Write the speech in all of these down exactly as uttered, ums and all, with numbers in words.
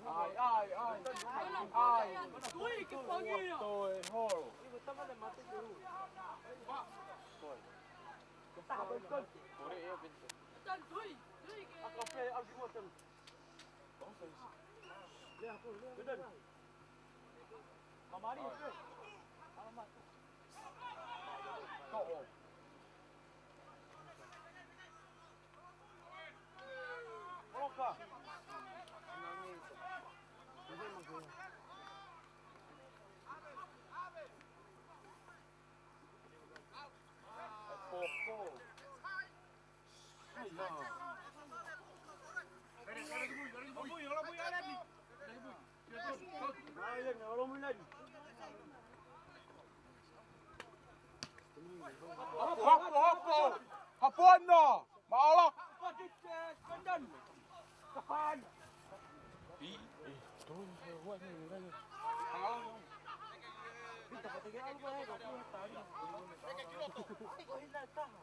Ai, ai, ai. Ai. Toi, ke pangia. Toi, holo. Toi. Toi, toi. Toi, toi. Ako pe, au di mo tem. Mamari, pe. Alamak. To'o. Oka. Popo. Ai, no. Hopo, hopo, hopo. Hopo no. Maola.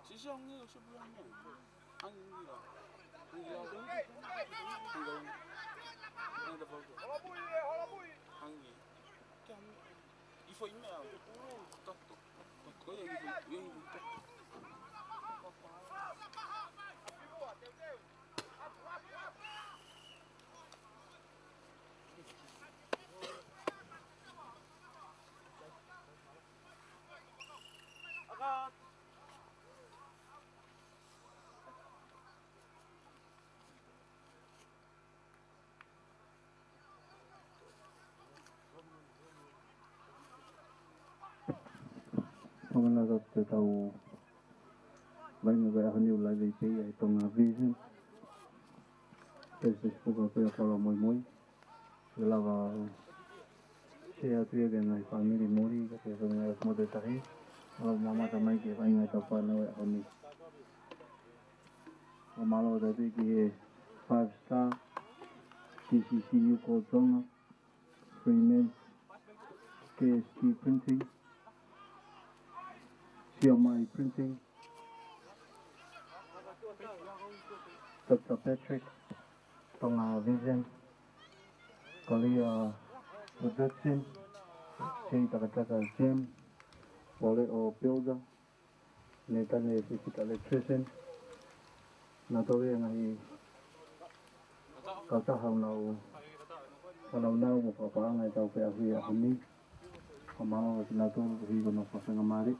Sisi ang niyo, si Bulan niyo. Ang nila. Ang nila. Ang nila. Ang nila. Ang nila. Kiam, ifo ime au. Tato. Tato, ia, ia, ia, ia. Aka. Fakamālō atu ki he tau vaʻinga ko e ʻaho ni ʻoku lave pē ia ʻi he Tonga Vision. Pea ʻoku ou fakaʻapaʻapa ko e koloa muimui. Ke lava ʻo share atu ia ki he ngaahi fāmili muli, ka ke fenga e mote tahi. Lava mamata mai ki he vaʻinga ʻetau fānau he ʻaho ni. Fakamālō atu ki he Five Star, T C C U Ko Tonga, Freeman, K S T Printing, Siomai Printing, Doctor Patrick, Tonga Vision, Korea Production, J Takataka Gym, Oleo Builder, Nathan e Physical Electrician, naʻa tau e ngaahi kautaha ʻoku nau, ʻoku nau nau mo fakapaʻanga ʻetau feʻauhi he ʻaho ni. Fakamālō ki he nautolu koeʻuhi ko hono fakafaingamālie.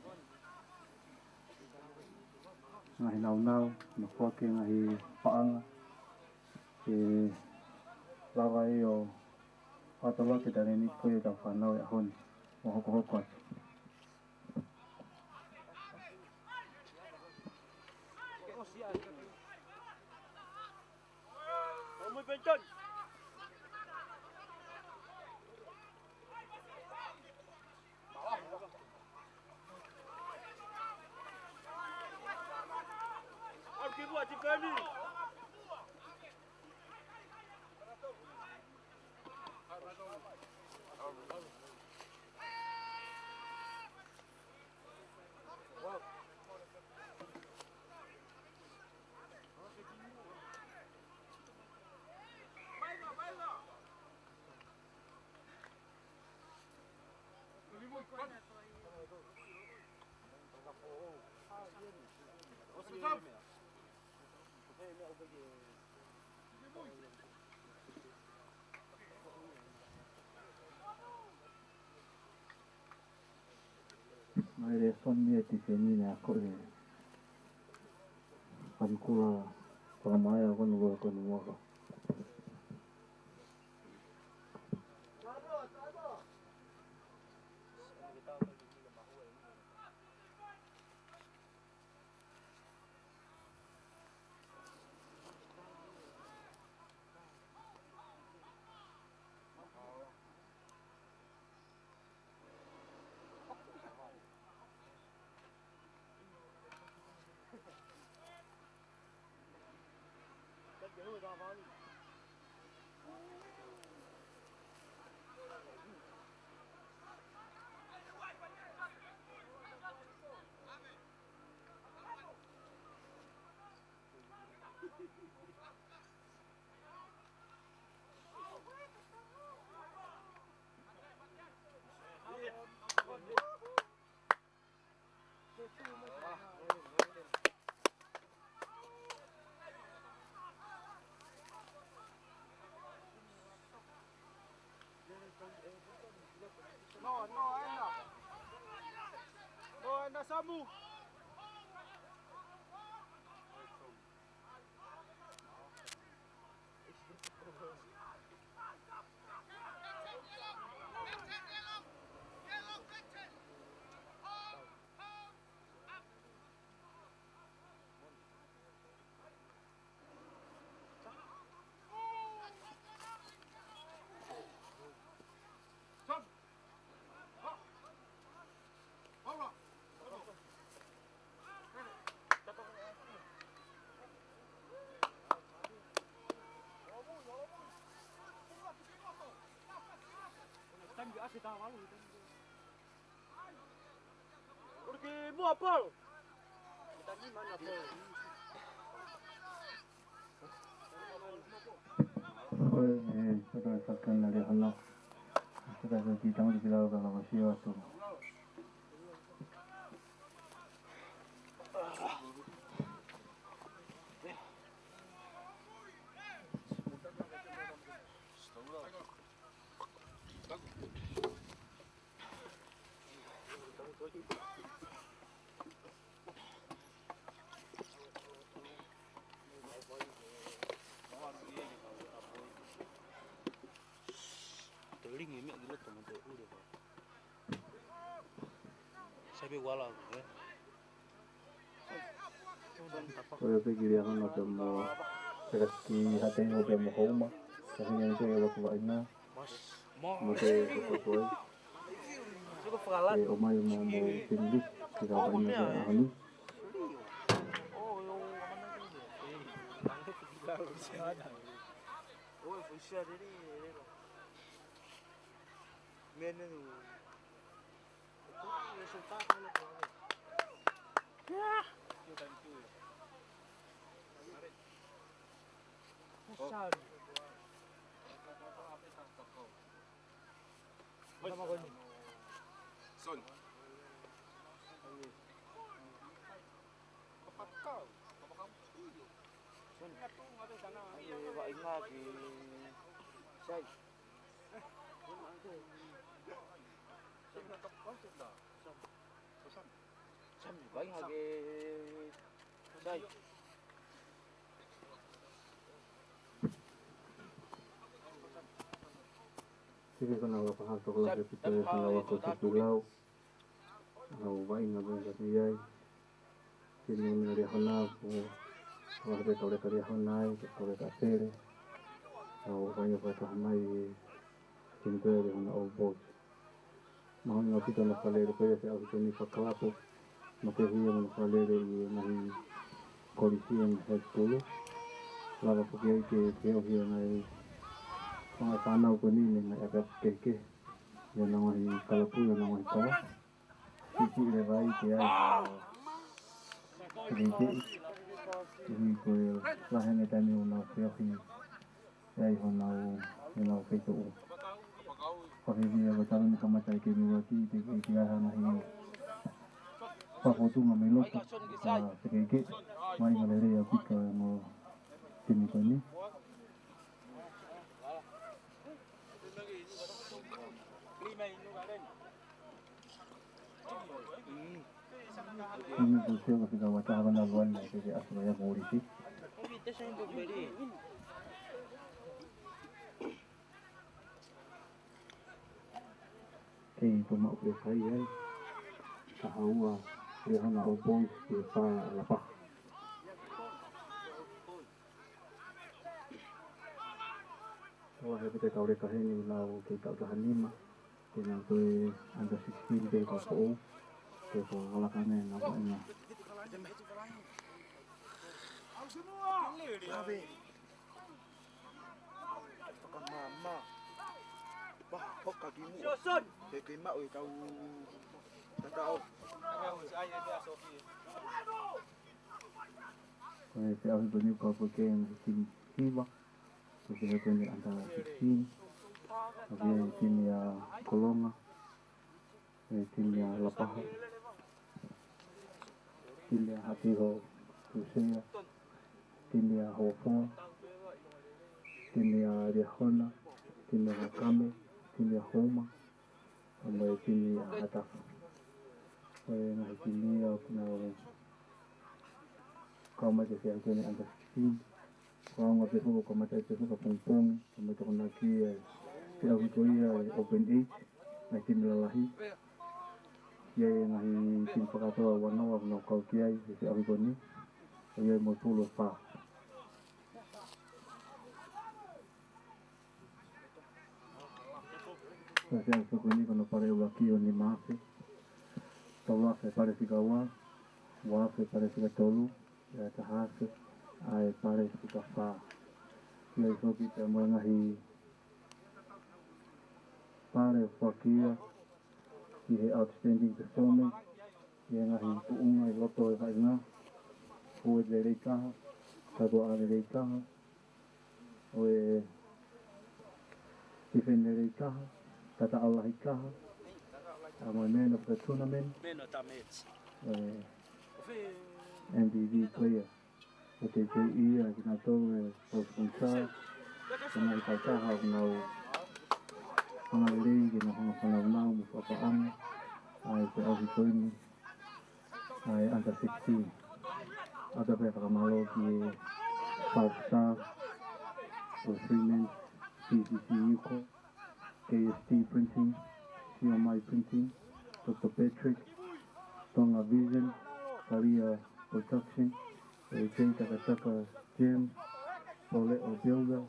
Ngaahi naunau, na foaki ngaahi paʻanga. Ke lava ʻo fakatau ake talēniti ko ia ʻetau fānau he ʻaho ni. Mo hokohoko atu. Mai le soni e tifeni ne ako e Panikula, fakamai a konu loa konu waka. No, no, aina. No, aina, Samu. Ore ke mua palo. Oi, e, saka, saka na le hana. Saka, saka ki tango ki lau ka lava sio atu. Telingi meʻa ki loto mo te ule pa. Sai pē wala, ē? Ko ia pē ki lia hana pea mo, pea ki hate ingo pea mo Houma. Ka hinga ni pē ia waku vaʻinga. Mo te kokotoa. E ʻomai mo mo Pimli. Ki ka vaʻinga pea ahani. Oi, fusia dele, dele. Mene nu. Son. Son. Ai, vaʻinga ki Sai. Sai, vaʻinga ki Sai. Sike kona waka hau toko lake pita e kona waka toko lau. Au vaʻinga pē ka tui ai. Tini o mea lia hana, ko, ko te tole ka lia hana ai, te tole ka pele. Au vaʻinga pē ka hamai, tini pē lia hana o boat. Mahalo ngā pita na falele ko ia ke au hito ni fakalapo. Ma ke hia ma na falele i e ngaahi kolisi e ngaahi high school. Lava ko ke ai ke, ke o hia ngaahi, ngaahi whānau ko ni, ngaahi aka keke. Ia na ngaahi kalapu, ia na ngaahi kala. Tiki le vai ke ai. Tiki, tiki ko e lahi ange taimi ʻo nau feohi. Ia i honau, honau feituʻu. Pahē ki he ʻa e tala ni kamata ʻi he kemi ʻuluaki, te ke ki ai ha ngaahi fakafotunga mei loto, ʻa, te ke ke, mai ngā lelei ʻa Pika mo timi ko eni. Ini ko se ko fika wata hava na luan na ke ke asura ya morisi. Kei tō maʻu pē kai ai. Kahaua, Rehana All Boys, ke pā Lapaha. Ko e he pita kauleka heni nau kei taʻu taha nima. Ke nau toe under sixteen ke ka foʻou. Ke ka kalaka ne nau ka ina. Fakamāmā. Paha poka ki muʻa. He kei maʻu e kau tataʻo. Ko e te ahi ko ni ka po ke mo timi hiva. Ko e te he ko ni under sixteen. Ko e timi ʻa Kolonga. E timi ʻa Lapaha, timi ʻa Haʻapiho Luseia, timi ʻa Hofoa, timi ʻa Liahona, timi ʻa Kame, timi ʻa Houma, mo e timi ʻa Hatafa. Ko e ngaahi timi ia ʻoku nau kau mai ke fea kene under sixteen. Ko e ʻaonga pē foki ʻo kamata pē foki ʻapongipongi, kamata ko ena ki he feʻauhi ko ia ʻa e Open Age, ngaahi timi lalahi. ʻI ai e ngaahi timi fakakātoa ʻe ua noa ʻoku nau kau ki ai he feʻauhi ko eni. ʻI ai mo e pulu ʻe fā. Ko e feʻauhi ko eni ko hono pale ʻuluaki ʻo nima afe. Tolu afe pale fika ua, ua afe pale fika tolu, ʻa e taha afe ʻa e pale fika fā. ʻI ai foki pea mo e ngaahi pale ʻoku foaki ia ki he outstanding performance, ki he ngaahi tuʻunga ʻi loto ʻo e vaʻinga, ko e lelei taha, tapu ʻa lelei taha, ʻo e tifeni lelei taha, tataʻo lahi taha, ʻa mo e man of the tournament, Man of the match. ʻo e M V P player. Ko e teuteu ia ki nautolu e kau sponsor, ko e ngaahi kautaha ʻoku nau hanga lelei ke nau hanga fanau nau mo fakapaʻanga ʻa e feʻauhi ko eni ʻa e under sixteen. ʻOatu pē fakamālō ki he Five Star, ko e Freeman, P C C Yuko, K S T Printing, C M I Printing, Doctor Patrick, Tonga Vision, Kalia Production, A J Takataka Gem, Pole O Builder,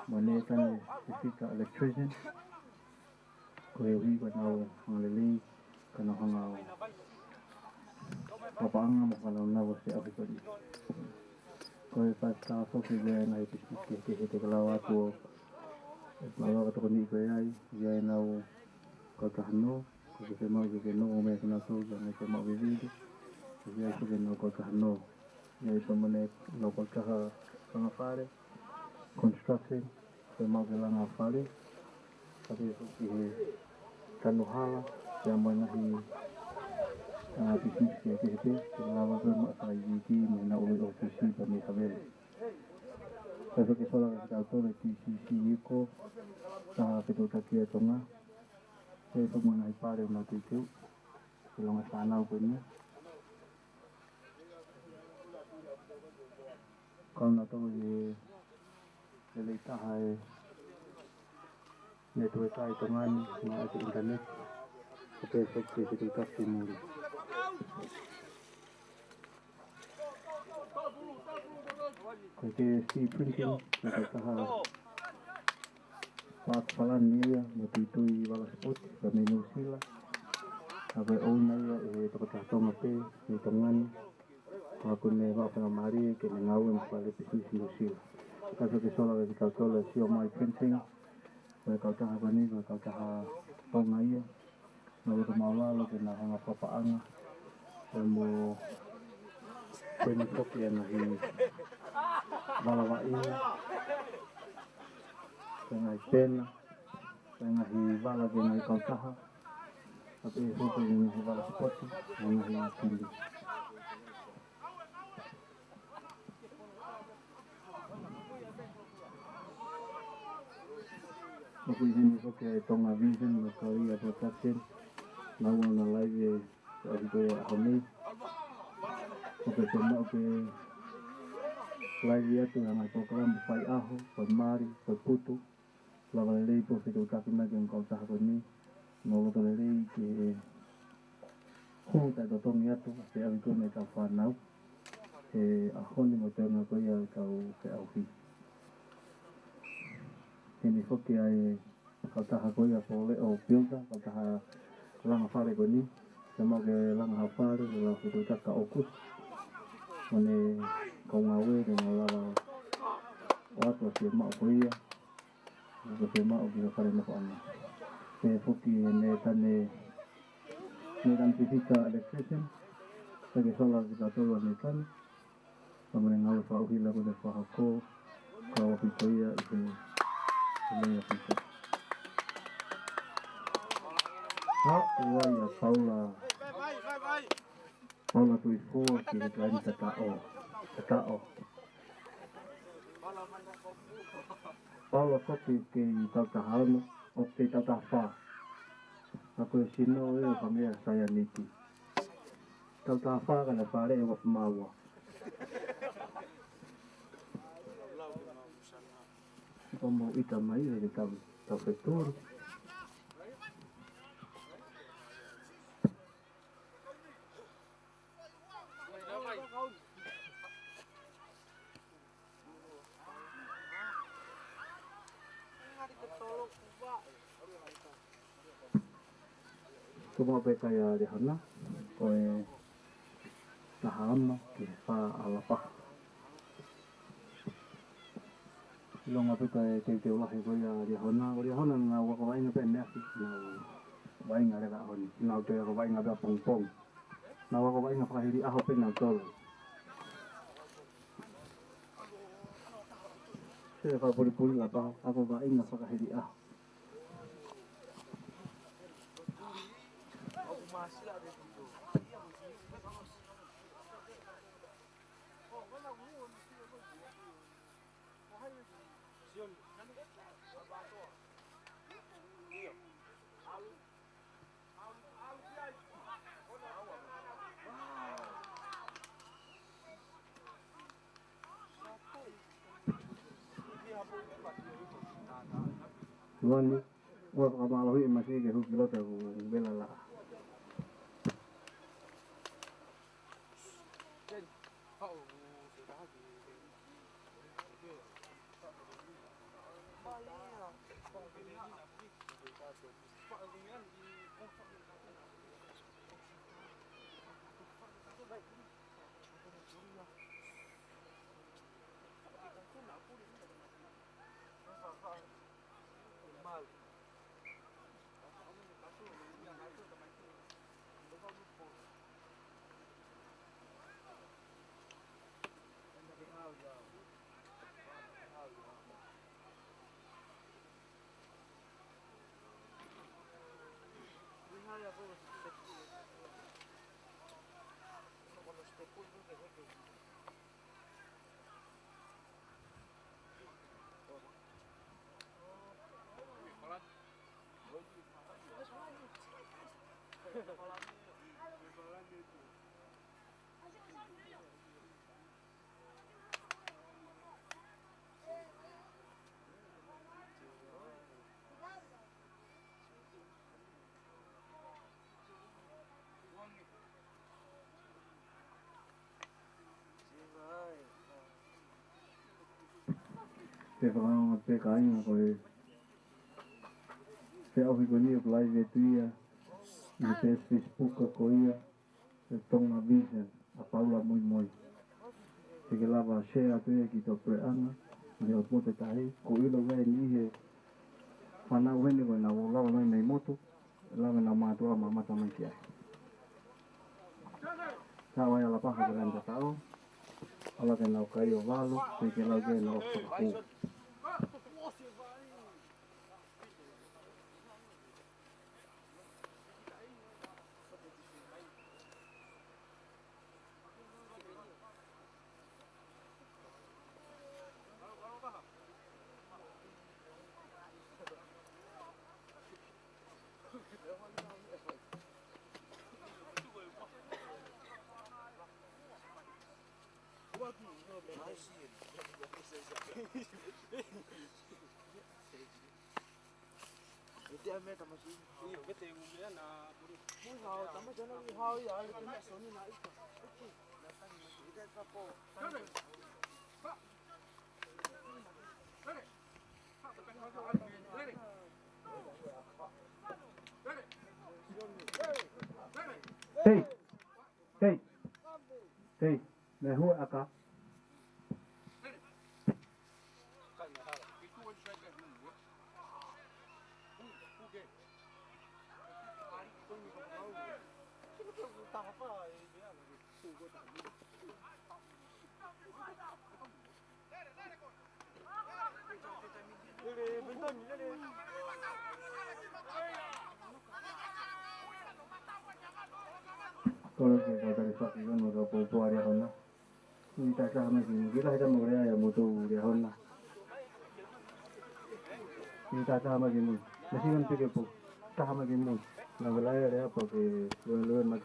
mo Nathan Sifika Electrician. Koeʻuhi ko ʻenau hanga lelei, ka nau hanga ʻo fakapaʻanga mo fanau nau ʻo e feʻauhi ko eni. Ko e Five Star foki ʻoku ʻi ai e ngaahi pisinisi kehekehe te ke lava atu ʻo, ʻe lava ʻo tokoni ko ē ai, ʻi ai ʻenau kautaha nō, ko e ke maʻu ke ke nō, ʻo meʻa ke nau sō, ke nau ke maʻu vivili, ʻi ai foki ʻenau kautaha nō, ʻi ai pea mo ʻenau kautaha langa fale, construction, ke maʻu ke langa fale, kae pehē foki he tanu hala, pea mo e ngaahi, ʻa, pisinisi kehekehe pē, ke lava pē maʻu fakaiviti, mo ʻenau ʻuluʻi ʻōfisi, pea mei Haveli. Kae fakasola kiate kitautolu e T C C Yuko, Taha Fetuʻutaki ʻa Tonga, pea mo e ngaahi pale ʻoku nau teuteu, ke longa fānau ko eni. Kau nautolu he lelei taha e netiweka ʻi Tonga ni, maʻa e internet, kae pehē foki he Fetuʻutaki Muli. Ko e K S T Printing, ko e taha paʻanga palani ia, mo Tuitui Vala Sport, pea mei Nuʻusila. Ka ko e ʻouna ia ʻe he tokotaha Tonga pē, mei Tonga ni. Ka ʻoku ne vaʻa faingamālie ke ne ngāue mo fale pisinisi Nuʻusila. Kae fakasola kiate kitautolu e C M I Printing, ko e kautaha ko eni, ko e kautaha Tonga ia. Nau loto māʻulalo ke nau hanga fakapaʻanga, pea mo ko eni foki e ngaahi vala vaʻinga, ko e ngaahi pena, Ngaahi vala ki he ngaahi kautaha, ʻa pē foki ngaahi vala sipoti, ngaahi timi. ʻOku ʻi heni foki ʻa e Tonga Vision mo e Kalia Production, naua ʻoku na laivi e ʻaho ko ia ʻaho ni. ʻOku te maʻu ke laivi atu ha ngaahi polokalama fai ʻaho, fai mali, fai putu. Lava lelei pē fetuʻutaki mai ki he kautaha ko eni. Naʻa ku loto lelei ke hū taʻetotongi atu, ke ʻave ki he kau fānau he ʻaho ni mo e toenga ko ia ʻa e kau feʻauhi. Heni foki ʻa e kautaha ko ia Poleʻo Builder, kautaha langa fale ko eni. Te mau ke langa ha fale, ke lava fetuʻutaki kia ʻOkusi. Mo ʻene kau ngāue, ke mau lava ʻo ʻoatu ʻa e fiemaʻu ko ia. Ko e fiemaʻu ki he fale nofoʻanga. Pehē foki ʻe Nētane, Nētane Pipita Electrician, ʻa ia ke sola ki he tolu ʻa Nētane. Ka mo e ngāue fakaʻuhila ko e fakahoko, ka ʻoku ʻi ai ʻa e, ʻa e lea pita. Ha, ʻoku ʻi ai ʻa Paula. Paula Tuʻifua ki he taimi tataʻo. Tataʻo. Paula foki kei tautaha ono, ʻo kei tautaha fā. ʻA ko e sino ē ʻo ka meʻa saianiti. Tautaha fā ka na fale e wa famaua. Ko mo ita mai le tau, tau feturu. Ko mau pē kai ʻa Liahona, ko e taha ono ki he fā ʻa Lapaha. ʻIlonga pē ko e teuteu lahi ko ia ʻa Liahona, ko Liahona naʻa ku ako vaʻinga pē meʻa ki, naʻa ku vaʻinga leva ʻaho ni, naʻa ku toe ako vaʻinga pē ʻapongipongi. Naʻa ku ako vaʻinga fakahili ʻaho pē naʻa ku tolo. Te ka pulipuli Lapaha, ako vaʻinga fakahili ʻaho. Luani, ua fakamālohi e masi ke huki loto ku vela la. Te fakaonga pē kāinga ko e feʻauhi ko eni ʻoku laivi atu ia ʻi he peesi Facebook ko ia ʻa e Tonga Vision ʻa Paula Muimui. Te ke lava share atu ia ki ho puleʻanga, mo e ʻotu motu ʻe taha, ko e ʻilo ʻoku ʻi ai e niʻihi e fānau heni ko ʻenau lava mai mei motu, lava ʻenau mātuʻa ʻo mamata mai ki ai. Ka ʻoku ʻi ai ʻa Lapaha ke lani tataʻo, ʻalu ke nau kai ʻo valo, te ke lau ke nau fakahū. Hei! Hei! Hei! Mehua aka. Kolo ke kau tali faki kono ka poupou ʻa Liahona. Ui tataha mai ki mui. Ke lahi tama ko lea ia mo tau Liahona. Ui tataha mai ki mui. Na singa ni peke po. Taha mai ki mui. Na ko lea ia lea po ke lue lue mai.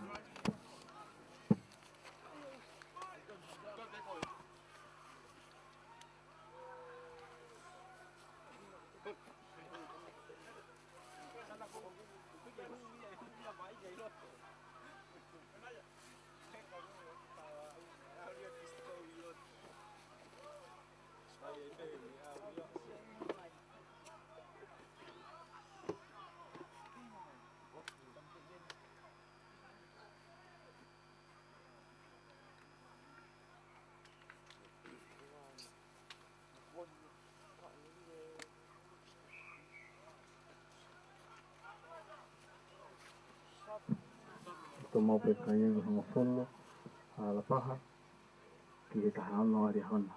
Toʻo mai pē kakai ʻe hongofulu ʻa Lapaha ki he taha ono ʻa Liahona.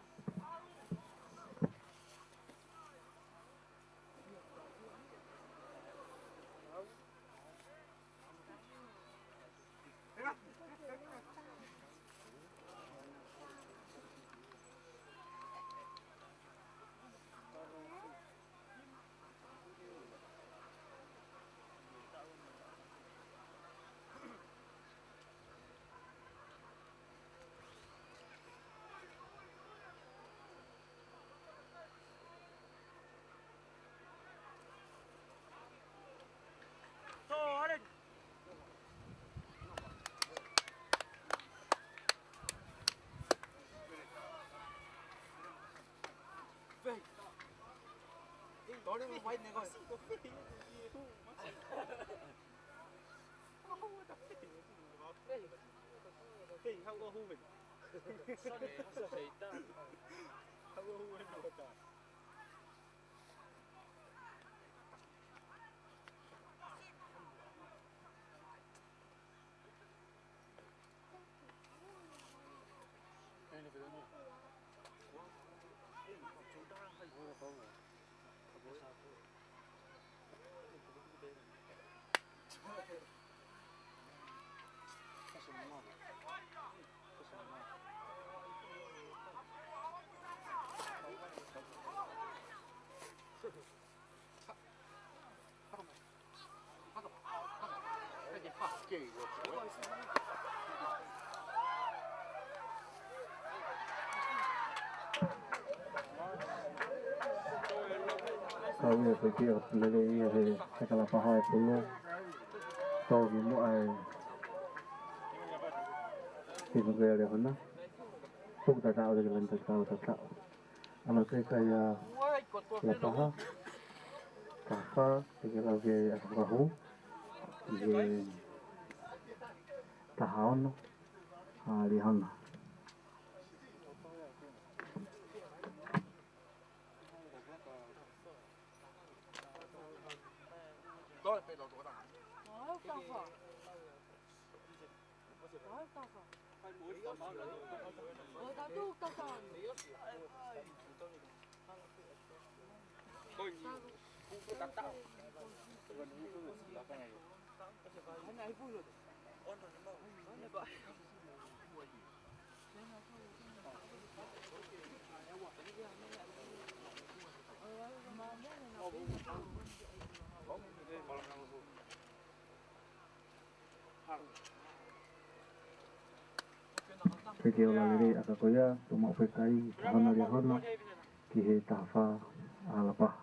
Kau ia ko e kia lele ia he, he Kalapaha e pulu. Tau ki mo ai. Ki mo ke ale hona. Tuku tata o le ke lani tata o tata. Ano te kai a Lapaha. Kafa, te ke lau ke a Kafahu. Ke taha ono. A Liahona. Pea ke ola lelei ʻa e ʻaka ko ia, tuʻu maʻu pē kai, taha noa Liahona, ki he taha fā ʻa Lapaha.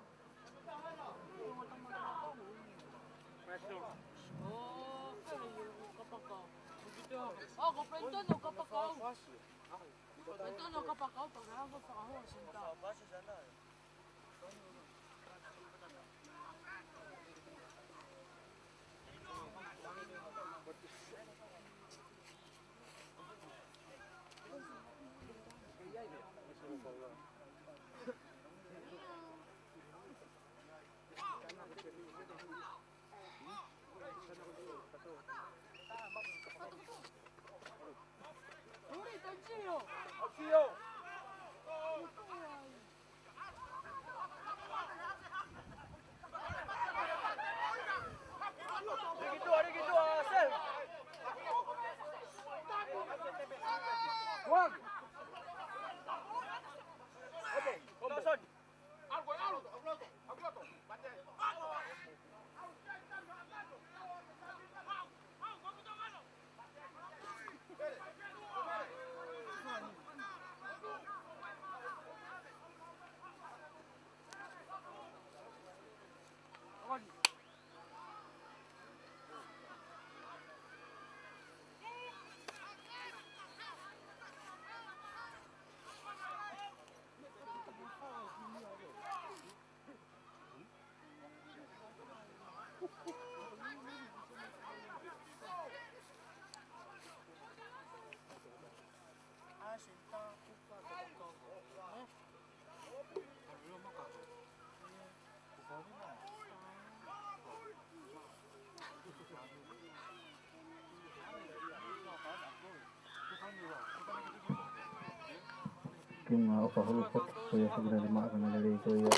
Ke ngā ʻofa holo foki, ko ia foki naʻe maʻu ʻa e lelei ko ia.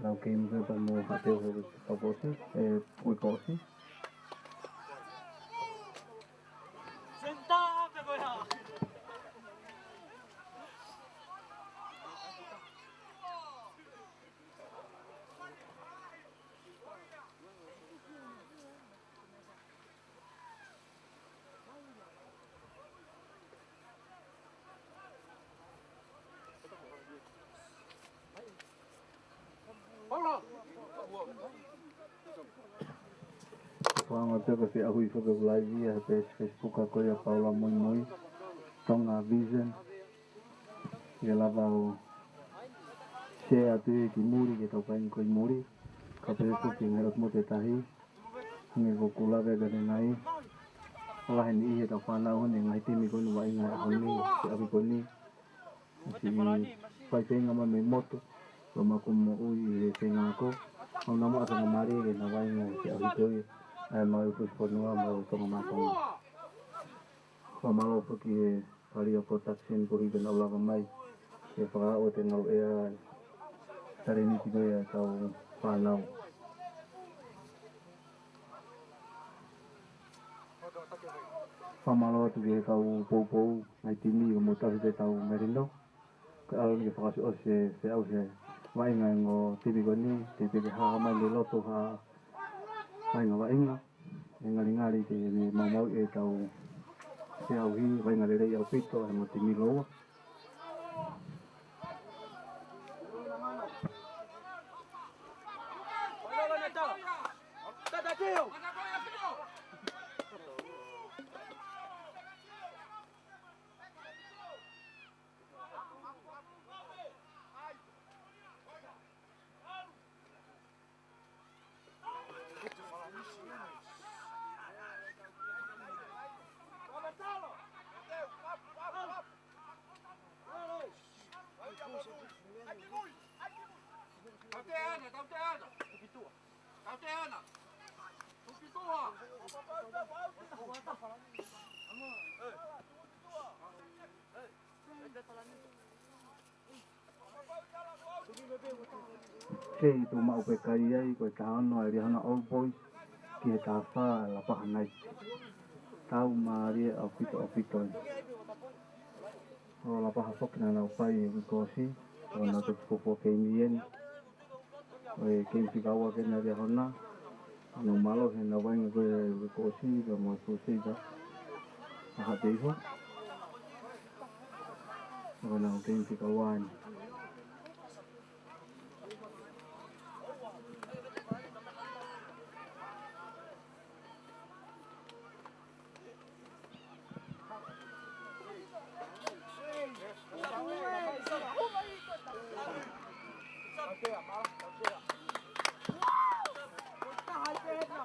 Lau keimi ko ia pea mo Haʻapeau he uike kuo ʻosi, ē, uike kuo ʻosi. Fakaʻamu atu ko e feʻauhi foki ʻoku live ia he peesi Facebook ko ia Paula Moimoi, Tonga Vision. Ke lava ʻo share atu ia ki muli, ki he kau kāinga ko ē ʻi muli. Ka pehē foki ki he ngaahi ʻotu motu ʻe taha. Hangē ko ʻeku lave ʻanenai. ʻOku lahi e niʻihi ʻetau fānau he ngaahi timi ko eni ʻoku vaʻinga he ʻaho ni, he ʻaho ko eni. Siʻi fai feinga mai mei motu, ʻo maʻu moʻui he feinga ako. ʻOku nau maʻu faingamālie ke nau vaʻinga he ʻaho ko ia. ʻA e maʻu e fusi fonua, maʻu Tonga maʻa Tonga. Fakamālō foki he Palia Production koeʻuhi ko ʻenau lava mai ke fakaaʻu ʻetau ngāue ʻa e talēniti ko ia ʻetau fānau. Fakamālō atu ki he kau poupou, ngaahi timi ʻoku mou tauhi ʻetau melino. Kae ʻalu ni ke fakaʻosiʻosi e feʻauhi e vaʻinga ʻa e ongo timi ko eni, teʻeki ke hā mai mei loto ha vaʻinga vaʻinga. ʻE ngalingali ke maumauʻi ʻetau feʻauhi, vaʻinga lelei ʻaupito ʻa e ongo timi Loua. Kei tuʻu maʻu pē kai ai, ko e taha ono ʻa e Liahona Old Boys, ki he taha fā ʻa e Lapaha Knights. Tau mālie ʻaupito ʻaupito eni. ʻO Lapaha foki naʻa nau fai e uike kuo ʻosi, ʻo nau toki fuofua keimi eni. ʻO e keimi fika ua ko ena ʻa Liahona. ʻOku nau mālohi heʻenau vaʻinga ko ē he uike kuo ʻosi, pea mo e Crusader. ʻa Haʻateiho. ʻA ia ko e game fika ua eni.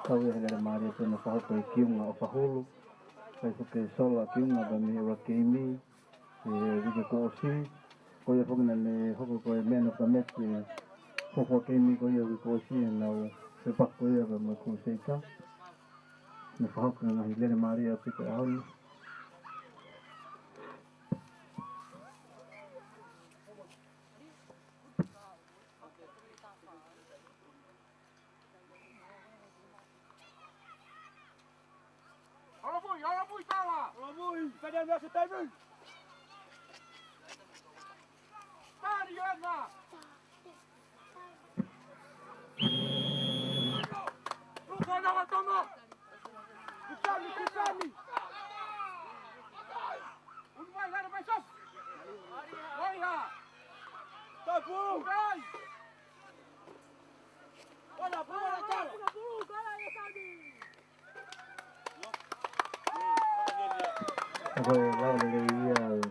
Kau ia he lele mālie pē naʻe fakahoko ʻe Kiunga ʻo Fahulu. Kae foki ke sola Kiunga pea mei he ʻuluaki keimi ʻi he uike kuo ʻosi. Ko ia foki naʻa ne hoko ko e man of the match ʻi he fuofua keimi ko ia uike kuo ʻosi, ʻenau fepaki ko ia pea mo e Crusader. Ne fakahoko e ngaahi lele mālie ʻaupito he ʻaho ni. Holovui, holovui tala. Holovui, pede nasi taimi. Tari ana. Luka na watama. Kusani, kusani. Unu mai, lana mai sas. Oi ha. Tapu. Oi. Oi, la, oi, la, la. Ko e lau lelei ia ʻo e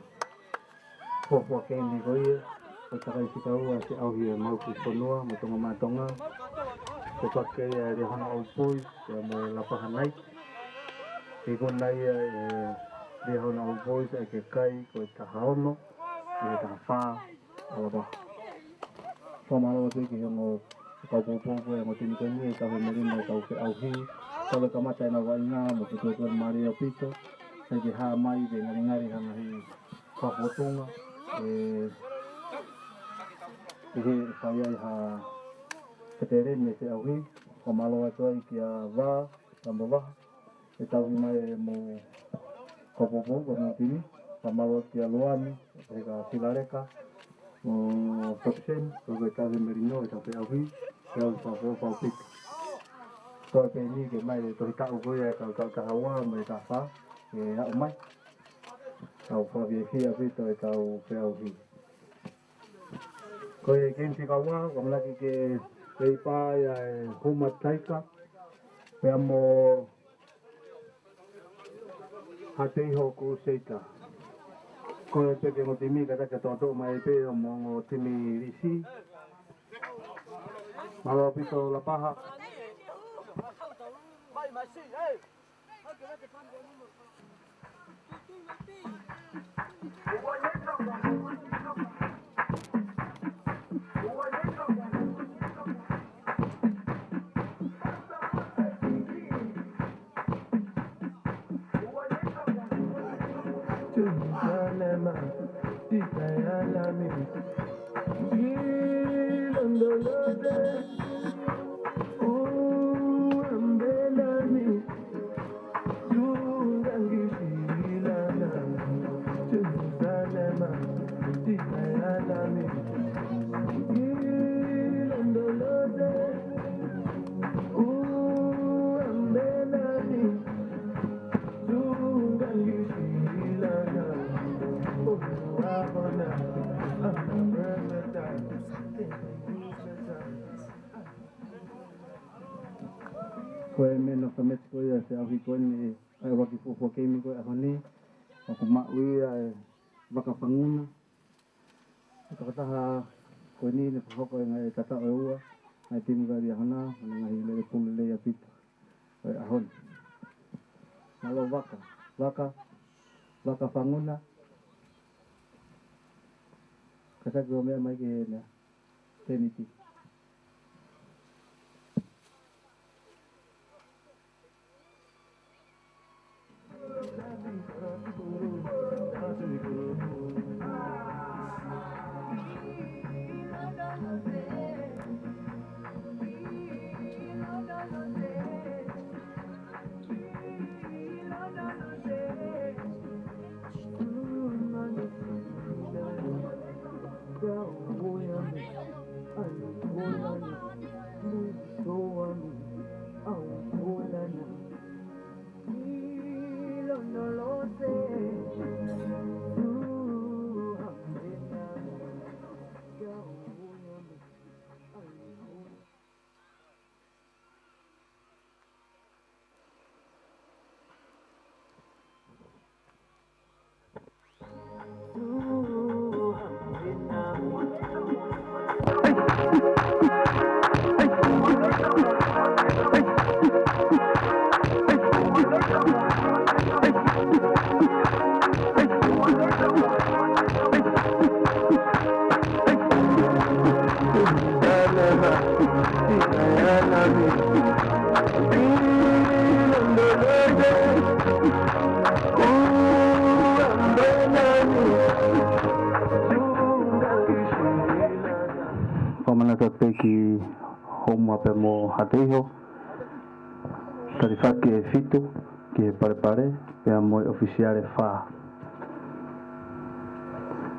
fuofua keimi ko ia, ko e takai fika ua ʻa Siaʻauhi ʻa e Maʻukifonua mo Tonga Māʻa Tonga. Ko e fepaki ia ʻa e Liahona Old Boys pea mo e Lapaha Knights. Ikuna ia ʻe Liahona Old Boys ʻa e kai ko e taha ono, ʻe taha fā, ʻo Lapaha. Fakamālō atu ki he ongo kau poupou ko e ongo timi ko eni, ʻa e Tauhi Melino, ʻa e Tauhi ʻAuhi. Kau e kamata ʻenau vaʻinga mo e tuʻutuʻuni mālie ʻaupito. Sai ke hā mai ke ngalingali ha ngaahi fakafotunga. ʻE, ʻi he fai ai ha feteleni ʻe Siaʻauhi. Fakamālō atu ai kia Vā, Tambo Vaha. ʻE tauhi mai ʻe he ongo kau poupou ko e ongo timi, fakamālō kia Luani, ʻe ka Filaleka, mo Tokiseni, ko e Tauhi Melino, ʻe Tauhi ʻAuhi, ʻe au fafo fau pita. Toe pē ni ke mai e tohi taʻu ko ia ʻa e kau taʻu taha ua mo e taha fā, ʻe aʻu mai. Tau fakafiefia ʻaupito ʻe Tauhi ʻAuhi. Ko e game fika ua, ʻoku ʻamanaki ke, ke ʻi pā ia ʻe Huma Taika, pea mo Haʻateiho Crusader. Ko e peke ongo timi ka taka toto mai pē ʻa e ongo timi lisi. Mālō ʻaupito Lapaha. Jerusalema, tita ya lami. Ilondoloze, uambelami. Sungangi silana, Jerusalema, tita ya lami. Ilondoloze, uambelami. Ko e man of the match ko ia ʻa Siaʻauhi ko eni, ʻa e ʻuluaki fuofua keimi ko e ʻaho ni, ʻoku maʻu ia ʻe Vaka Fanguna. ʻA e tokotaha ko eni naʻe fakahoko e ngaahi tataʻo ʻe ua, ngaahi timi ko ia ʻa Liahona, mo e ngaahi lele pule lelei ʻaupito ʻo e ʻaho ni. Mālō Vaka, Vaka, Vaka Fanguna. Ka taki ʻo meʻa mai ki he meʻa. Seniti. Pea pē ki Houma pea mo Hateiho. Talifaki ʻe fitu ki he palepale, pea mo e ʻofisiale ʻe fā.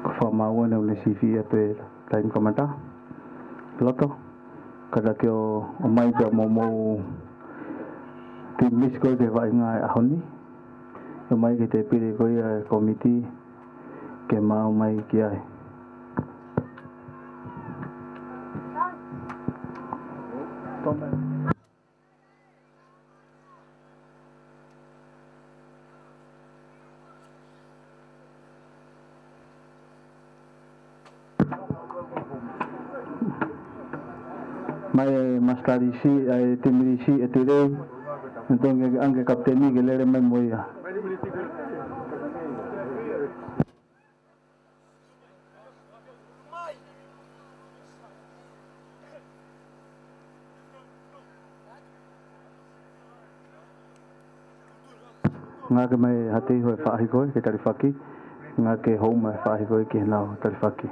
Ko e fakamāuʻanga ʻoku ne siʻi ʻatu e taimi kamata. Loto, kātaki ʻo, ʻomai pea mo homou team list ko ē ki he vaʻinga ʻo e ʻaho ni. ʻOmai ki he tēpile ko ia ʻa e kōmiti ke maʻu mai ki ai. Mai e masitā lisi, ʻa e team lisi ʻe Tuʻilei, ʻe Tongi, ʻange kapiteni ke lele mai mo ia. Ngāueʻaki mai ʻe Hateiho e faʻahi ko ē ke talifaki. Ngāueʻaki ʻe Houma e faʻahi ko ē ki heʻenau talifaki.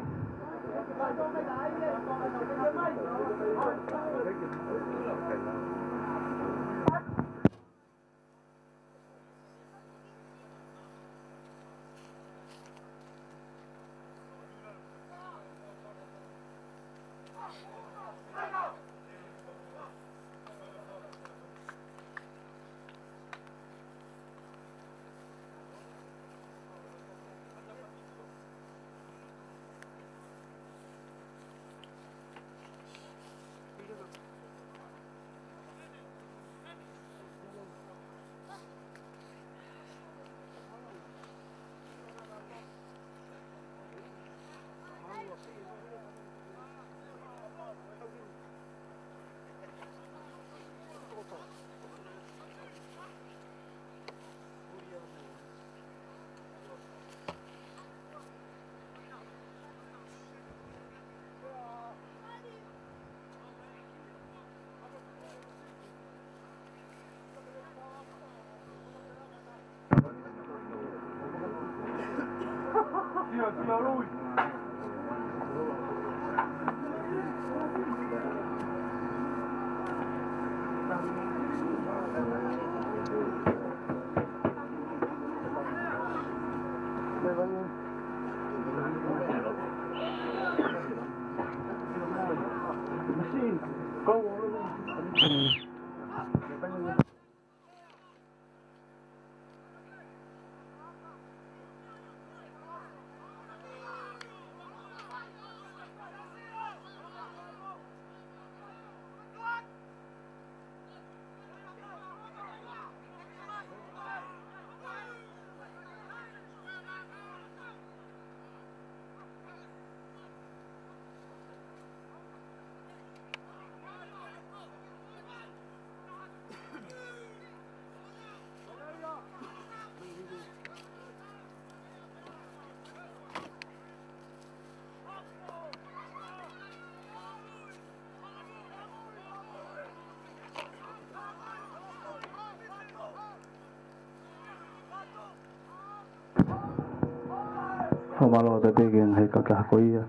Fakamālō atu pē ki he ngaahi kautaha ko ia,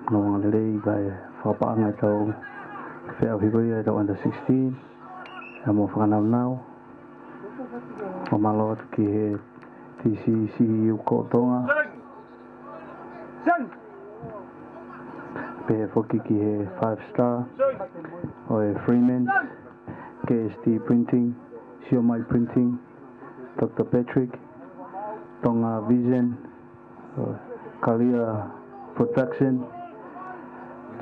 ʻoku nau angalelei ʻi he fakapaʻanga ʻetau feʻauhi ko ia ʻetau under sixteen, ʻa mo fakanaunau. Fakamālō atu ki he T C C U ko Tonga. Pehē foki ki he Five Star, ʻo e Freeman, K S T Printing, Siomai Printing, Doctor Patrick, Tonga Vision, Kalia Production,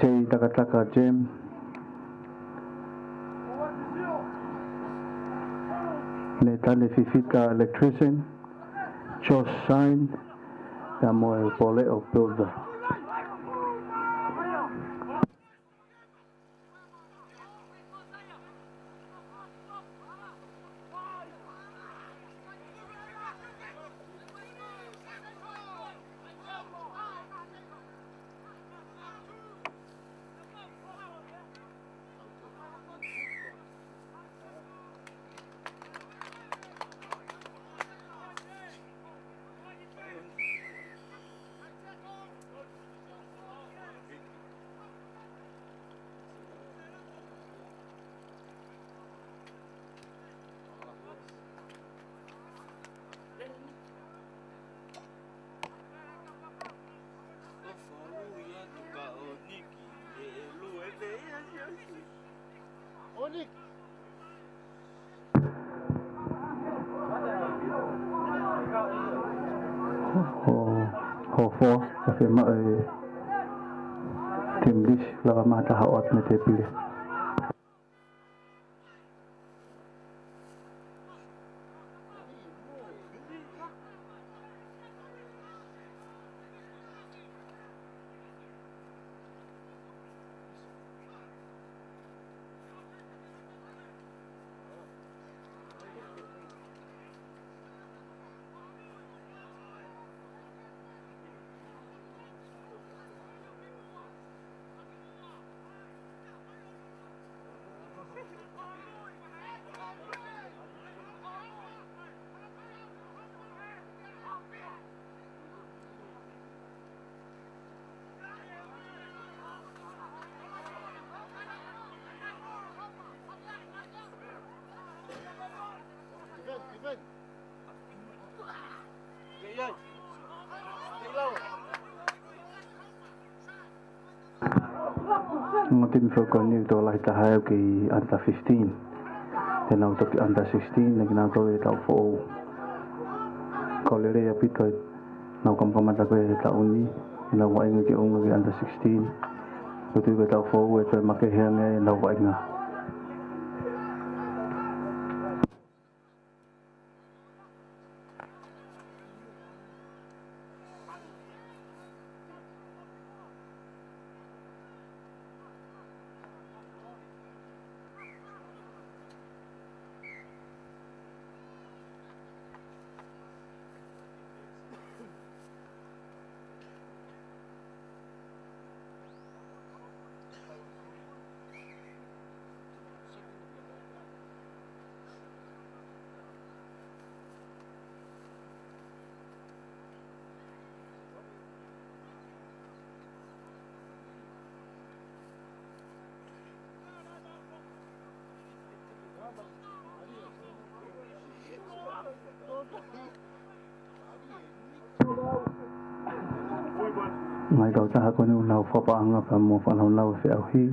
J Takataka Gem, Netane Fifita Electrician, Josh Shine, ʻa mo e Poleʻo Builder. Fiemaʻu e team list, lava mai ha taha ʻo ʻoatu mei he tēpile. Ongo timi foki ko eni ʻoku tokolahi taha ia ʻoku kei under fifteen. Te nau toki under sixteen, naʻa nau kau he taʻu foʻou. Kau lelei ʻaupito ʻenau kamata ko ē he taʻu ni, ʻenau vaʻinga ke ʻunga ki he under sixteen. ʻOku ou tui ko e taʻu foʻou ʻe toe makehe ange ʻenau vaʻinga. Ngaahi kautaha ko eni ʻoku nau fakapaʻanga pea mo e fānau nau feʻauhi,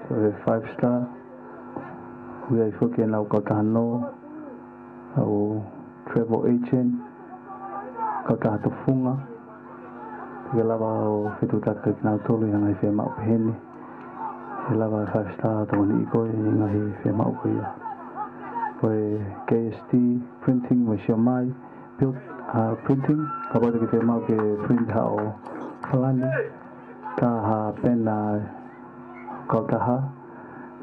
ko e Five Star, ʻoku ʻi ai foki ʻenau kautaha nō, ʻa e travel agent, kautaha tufunga, ke lava ʻo fetuʻutaki kinautolu ʻi he ngaahi fiemaʻu pehē ni. ʻE lava e Five Star ʻo tokoniʻi koe ʻi he ngaahi fiemaʻu ko ia. Ko e K S T Printing mo e Siomai Build, uh, Printing, kapau te ke fiemaʻu ke print haʻo palani, ka ha pena kautaha,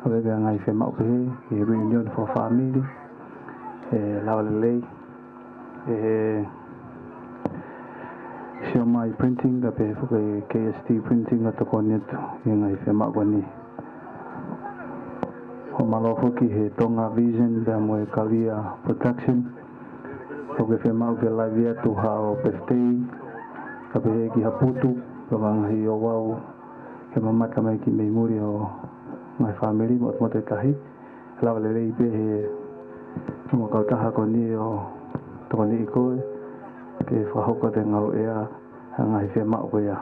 ka ko e ngaahi fiemaʻu pehē, ki he reunion for family, ʻe lava lelei. ʻE he Siomai Printing, ka pehē foki K S T Printing, ʻa e tokoni atu ʻi he ngaahi fiemaʻu ko eni. ʻOku mālō foki he Tonga Vision, pea mo e Kalia Production. ʻOku ke fiemaʻu ke live atu haʻo birthday, ka pehē ki ha putu, pe ko e ngaahi ouau, ke mamata mai ki mei muli ʻo e ngaahi fāmili mo e motuʻa tahi. Lava lelei pē he ongo kautaha ko eni ʻo tokoniʻi koe, ke fakahoko atu e ngalo ʻea, ʻa e ngaahi fiemaʻu ko ia.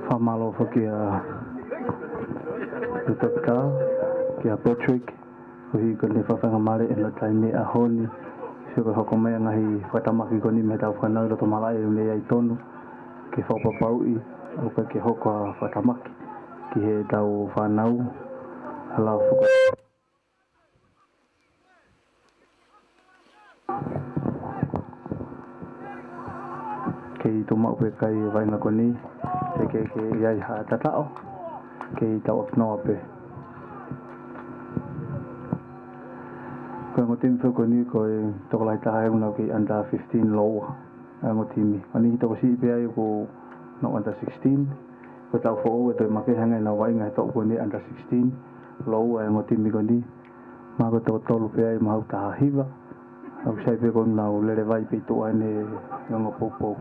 Fakamālō foki ʻa e toketā, kia Patrick, koeʻuhi ko ʻene fafangamālie ʻi he taimi ʻaho ni, sio ki he hoko mai ʻa e ngaahi fakatamaki ko eni mei he tau fānau ʻi loto malaʻe ʻoku ne ʻi ai tonu, ke fakapapauʻi ʻoku ʻikai ke hoko ha fakatamaki ki he tau fānau, ʻa e lau faka- Kei tuʻu maʻu pē kai vaʻinga ko eni, teʻeki ke ʻi ai ha tataʻo, kei tau ʻapinoa pē. Ko e ongo timi foki ko eni ko e tokolahi taha ʻoku nau kei under fifteen lōua, ʻa e ongo timi. Ko eni tokosiʻi pē ai ʻoku nau under sixteen, ko e taʻu foʻou ʻe toe makehe ange ʻenau vaʻinga he taʻu ko eni under sixteen lōua ʻa e ongo timi ko eni. Mahalo ko e toko tolu pē ai mahalo taha hiva. ʻOku sai pē ko ʻenau lele vai pē ʻi tuʻa ʻene ongo poupou.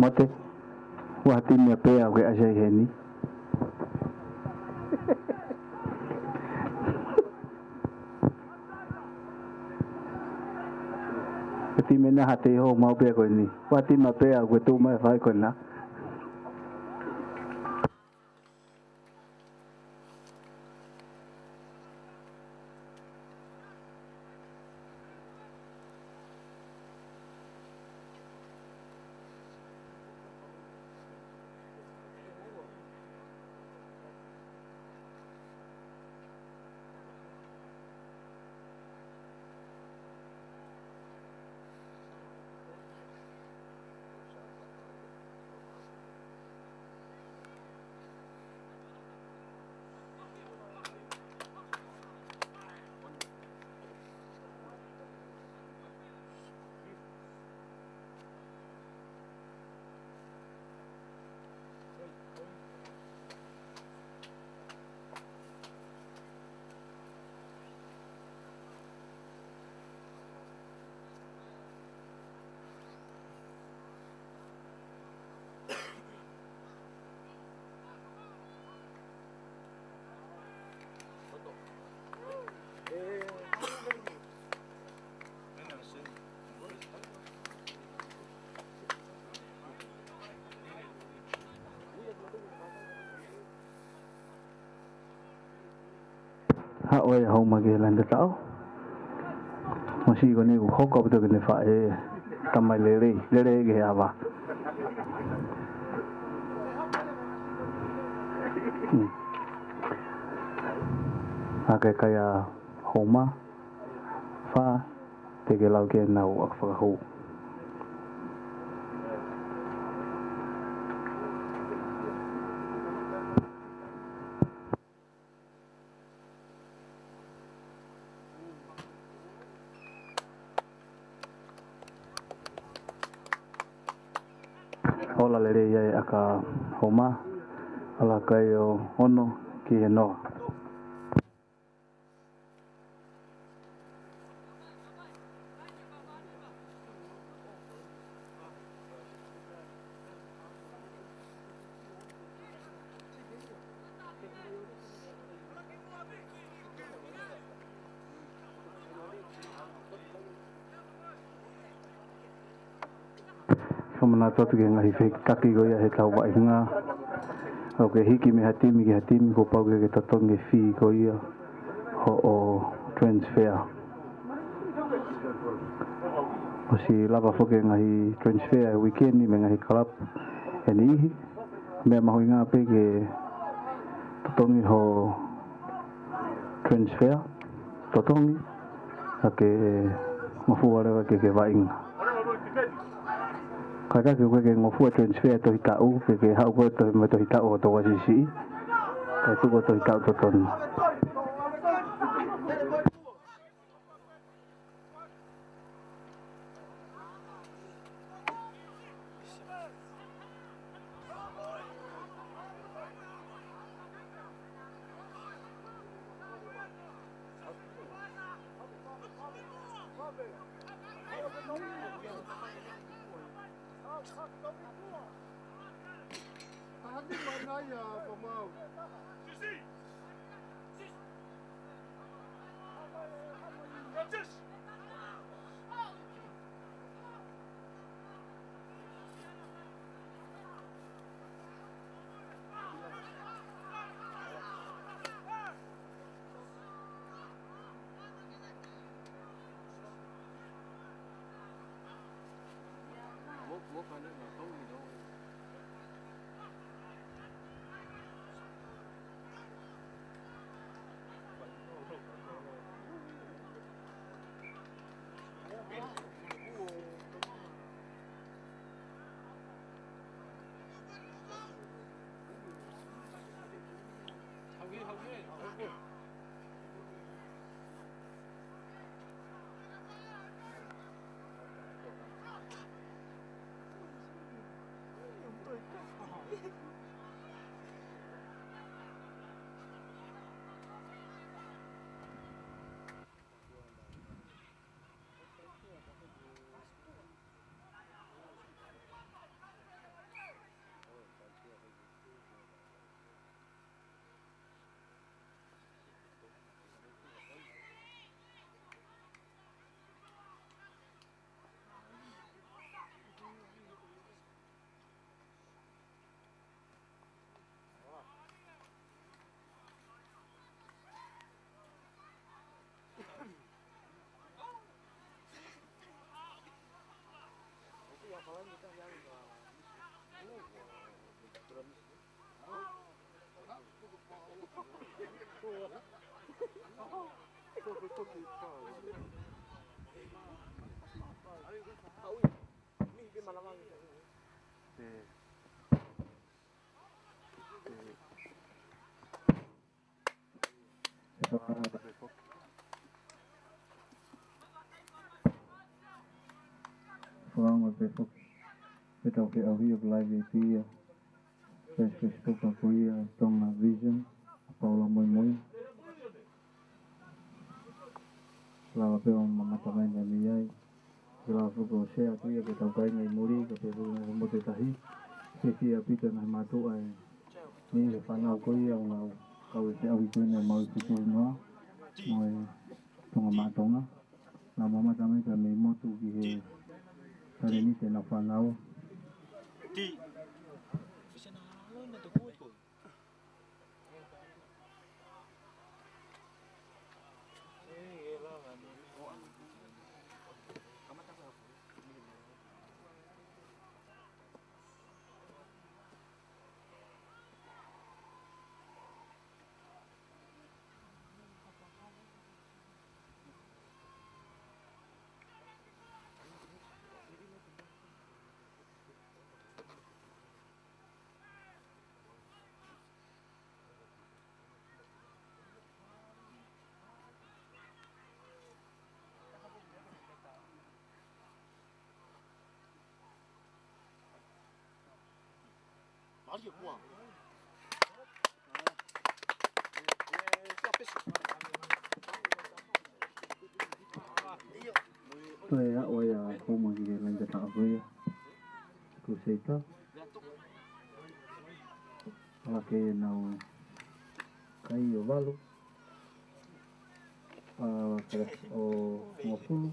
Mate, ʻoku ʻi ai ha timi ʻa pea ʻoku ke ʻasi ai heni. Ko e timi ʻena ha tei hou mau pea ko eni. ʻOku ʻi ai ha timi ʻa pea ʻoku ke tuʻu mai fai ko ena. ʻOku ʻi ai e Houma ki he laine taʻu. Masiʻi ko eni ʻoku hoko atu ke ne faʻē. Tamai lelei, lelei ki he ava. Hmm. ʻA e kakai ʻa Houma, fā, teʻeki ke lau ke nau ʻaka fakahū. Ola lelei ai ʻa e kakai Houma, ʻa e kakai ʻo ono ki he noa. Fakamanatu atu ki he ngaahi fehikitaki ko ia he tau vaʻinga. ʻOku ke hiki mei ha timi ki ha timi, kuo pau ke ke totongi e fee ko ia hoʻo transfer. ʻOsi lava foki e ngaahi transfer he weekend mei he ngaahi kalapu ʻe niʻihi. Meʻa mahuʻinga pē ke totongi hoʻo transfer, totongi, ka ke ngofua leva ke ke vaʻinga. Ka ʻikai ke ke ngofua transfer tohi taʻu, ke ke haʻu koe tohi, mo e tohi taʻu ʻo tokua siʻisiʻi, kae tuku e tohi taʻu totonu. Fakaongo pē foki. Pea tau feʻauhi ʻo live ʻi he Facebook ko ia, Tonga Vision, ʻa Paula Moimoi. Lava pē ʻo mamata mai mei ai. Ke lava foki ʻo share atu ia ki he tau kāinga ʻi muli, kae pehē foki mo e motu ʻe taha. Ke fiefia ʻaupito e ngaahi mātuʻa ʻe niʻihi he fānau ko ia ʻoku nau kau he feʻauhi ko eni ʻa e Maui Futulu Noa mo e Tonga Maʻa Tonga. Nau mamata mai pē mei motu ki he talēniti ʻenau fānau. Toe aʻu ai ʻa Houma ki he laini tataʻo ko ia. Crusader. Ala ke nau kai ʻo valu. ʻA, ʻo hongofulu.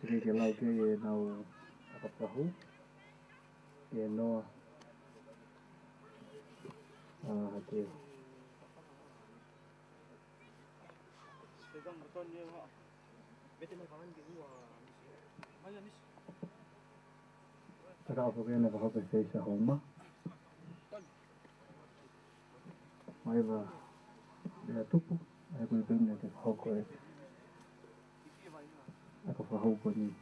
Teʻeki ke lau ke nau ʻakapakahū. ʻE Noa. ʻA, hake. Takaʻo foki ʻene fakahoko e feisi ʻa Houma. Maeva Leatupu, ʻa ia ko e peni ke fakahoko e ʻakapakahū ko eni.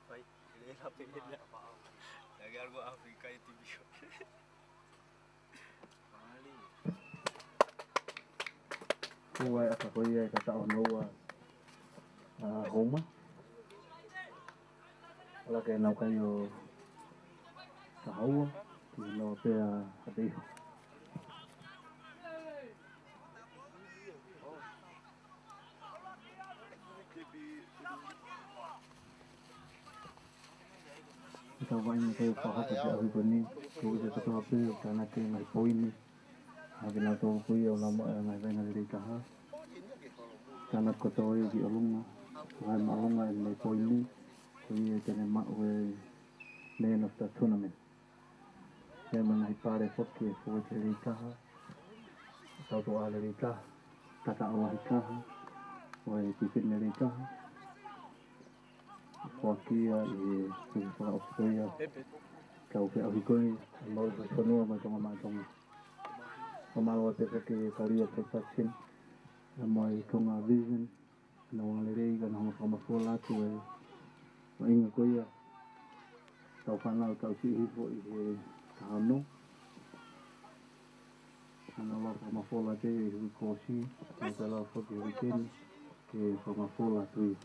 Pai, lele pē lele. Lagi algo Afrika itu bisa. Ko e ʻaka ko ia ʻe tataʻo hono ua ʻa Houma. Ala ke nau kai ʻo taha ua, ki noa pea ha te iho. Tau vaʻinga ke fakahoko e feʻauhi ko eni, ko e kotoa pē, tānaki e ngaahi poini. Hake nau tō ko ia ʻo lama e ngaahi vaʻinga lelei taha. Tānaki kotoa ia ki ʻolunga, ngaahi māʻolunga e ngaahi poini, ko ia te ne maʻu e man of the tournament. Pea mo e ngaahi pale foki e fuete lelei taha, tautoʻa lelei taha, tataʻo lahi taha, mo e tifeni lelei taha. Foaki ia ʻi he tuʻi fakaʻofoʻofa ia. Tau feʻauhi ko eni, ʻa e Mauli Fonua mo e Tonga Maʻa Tonga. Fakamālō atu foki ki he Kalia Production, ʻa ia mo e Tonga Vision, ʻenau lelei ka nau hanga fakamafola atu e vaʻinga ko ia. Tau fānau tau siʻi hifo ʻi he taha ono. Hanga ʻo fakamafola atu e hui kolosi, tau tala foki hui keni, ke fakamafola atu ia.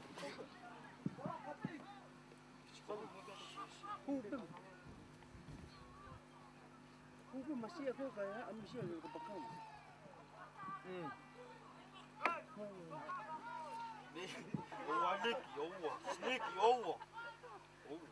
Kuku masia ko ka ya, a masia ko ka pakau. Mm. Oua, Niki, oua. Niki, oua. Oua.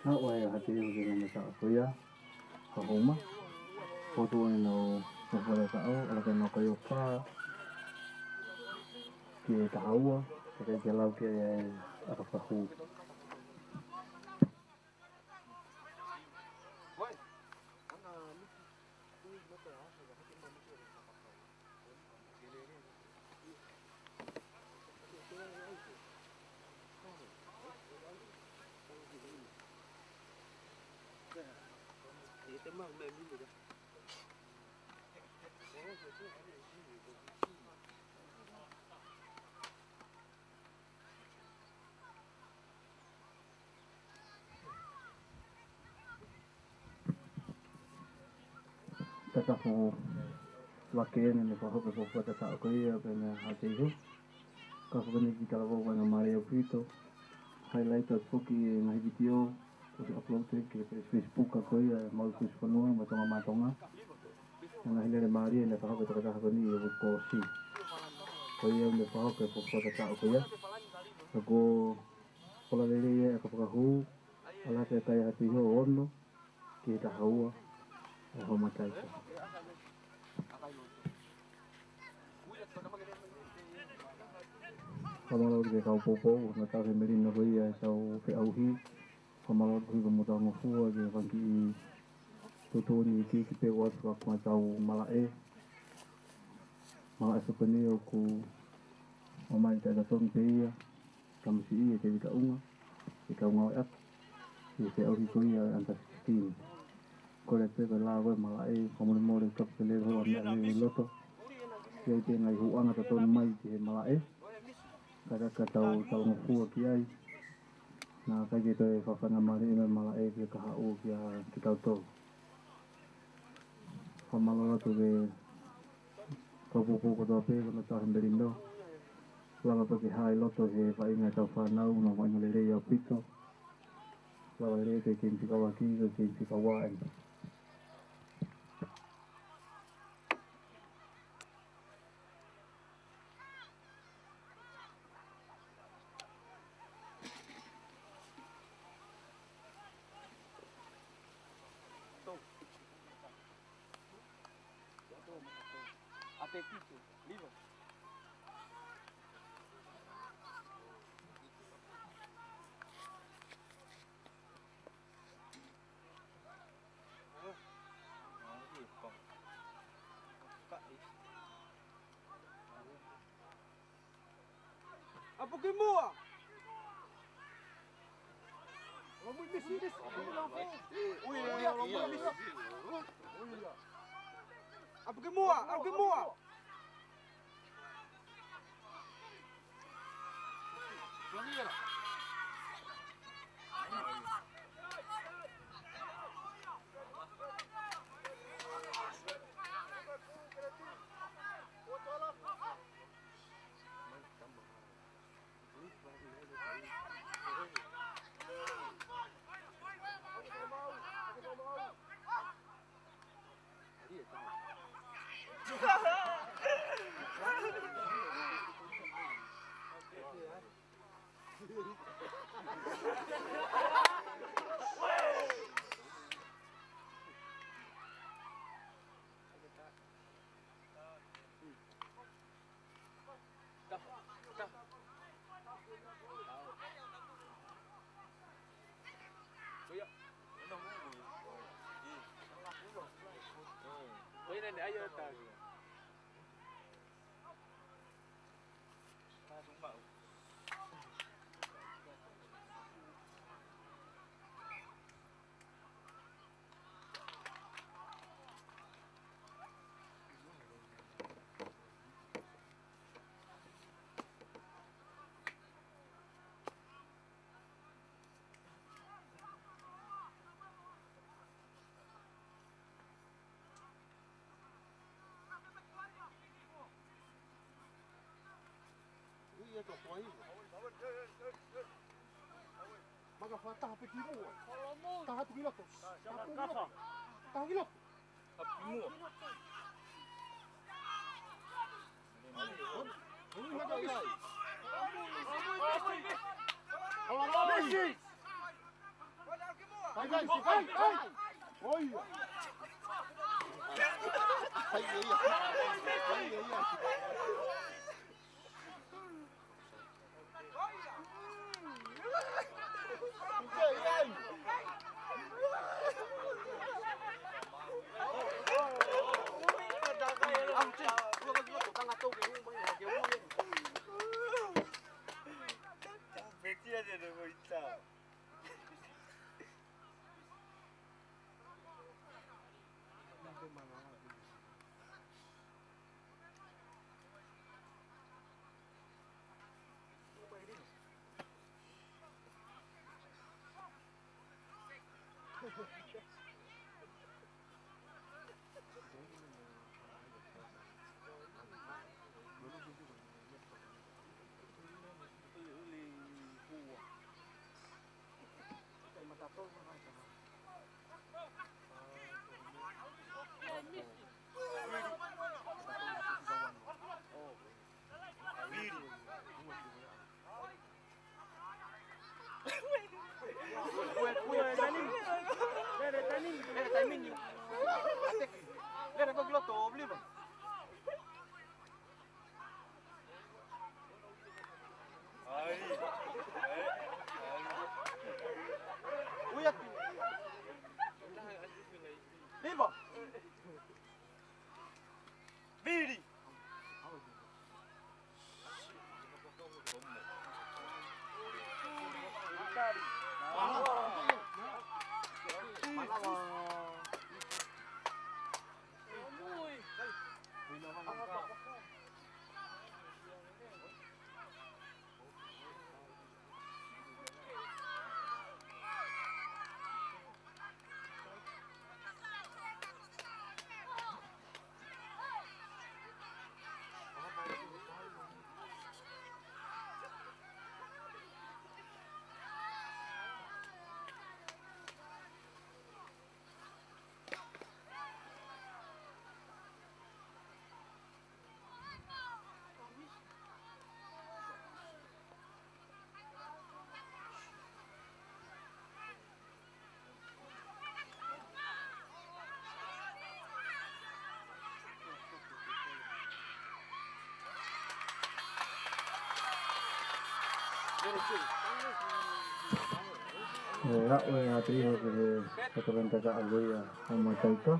Aʻu ai ʻa Haʻateiho ki he ngaahi taʻu ko ia, ka Houma. Poto ʻene nau fafara taʻu, ala ke nau kai ʻo pā, ki he taha ua, ke kai ke lau ke ʻakapakahū. Tatafo vake eni ne fakahoko e fuofua taʻu ko ia pea mo Haʻateiho. Ka fakaʻamu ke talavou ʻa e ngaahi mālie ʻaupito. Highlight atu foki e ngaahi vitiō. ʻOsi upload ʻi he Facebook ko ia ʻa e Maui Kusi Fonua mo Tonga Maʻa Tonga. Ngaahi lele mālie naʻe fakahoko ʻe he tokotaha ko eni ʻi he uike kuo ʻosi. Ko ia ʻoku ne fakahoko e fuofua taʻu ko ia. Ka ko e ola lelei ia ʻa e fakahū, ʻa ia ko e kai atu ʻi he ono ki he taha ua ʻa e hoʻatā. Fakamālō ki he kau poupou, naʻa tau he melino ko ia ʻetau feʻauhi. Fakamālō ki he Hiva mo Taungofua ki he fanga kiʻi tuʻutuʻuni iiki pē ʻoku ʻoatu ʻaki ʻetau malaʻe. Malaʻe Sopeni ʻoku ʻomai ʻe he tangata tonu pē ia, tamasiʻi ʻa Tēvita ʻUnga, ʻi he kau ngāue ʻaki ʻi he feʻauhi ko ia ʻa e under sixteen. Kole pē ke lava e malaʻe, fakamolemole kapu ke lele holo ʻa e meʻa ʻi loto. ʻI ai pē ngaahi hūʻanga totonu mai ki he malaʻe. Ka ka ka tau, tau ngofua ki ai. Naʻa ʻikai ke toe fakafaingamālie ʻa e malaʻe ke ka haʻu kia kitautolu. Fakamālō atu ki he kau poupou kotoa pē, ko naʻa tau he melino. Lava pē ke hā ʻi loto he vaʻinga ʻetau fānau, naʻe vaʻinga lelei ʻaupito. Lava lelei pē ke fika ua ki, ke fika ua eni. ʻApu ki muʻa! ʻApu ki muʻa! ʻApu ki muʻa! Ui, e tō kua hiva. Maka fā taha pē ki muʻa. Taha atu ki loto. Taha atu ki loto. Taha ki loto. Ui, maka fisi. Hala, hala, hala. Kai, kai, kai, kai. Oi. Kai, kai, kai. Ui atu. Viva! Vili! ʻE, ʻa, ʻe, ʻa, te iho ke he, ke he tokoni taka a Loia ʻo Mataika.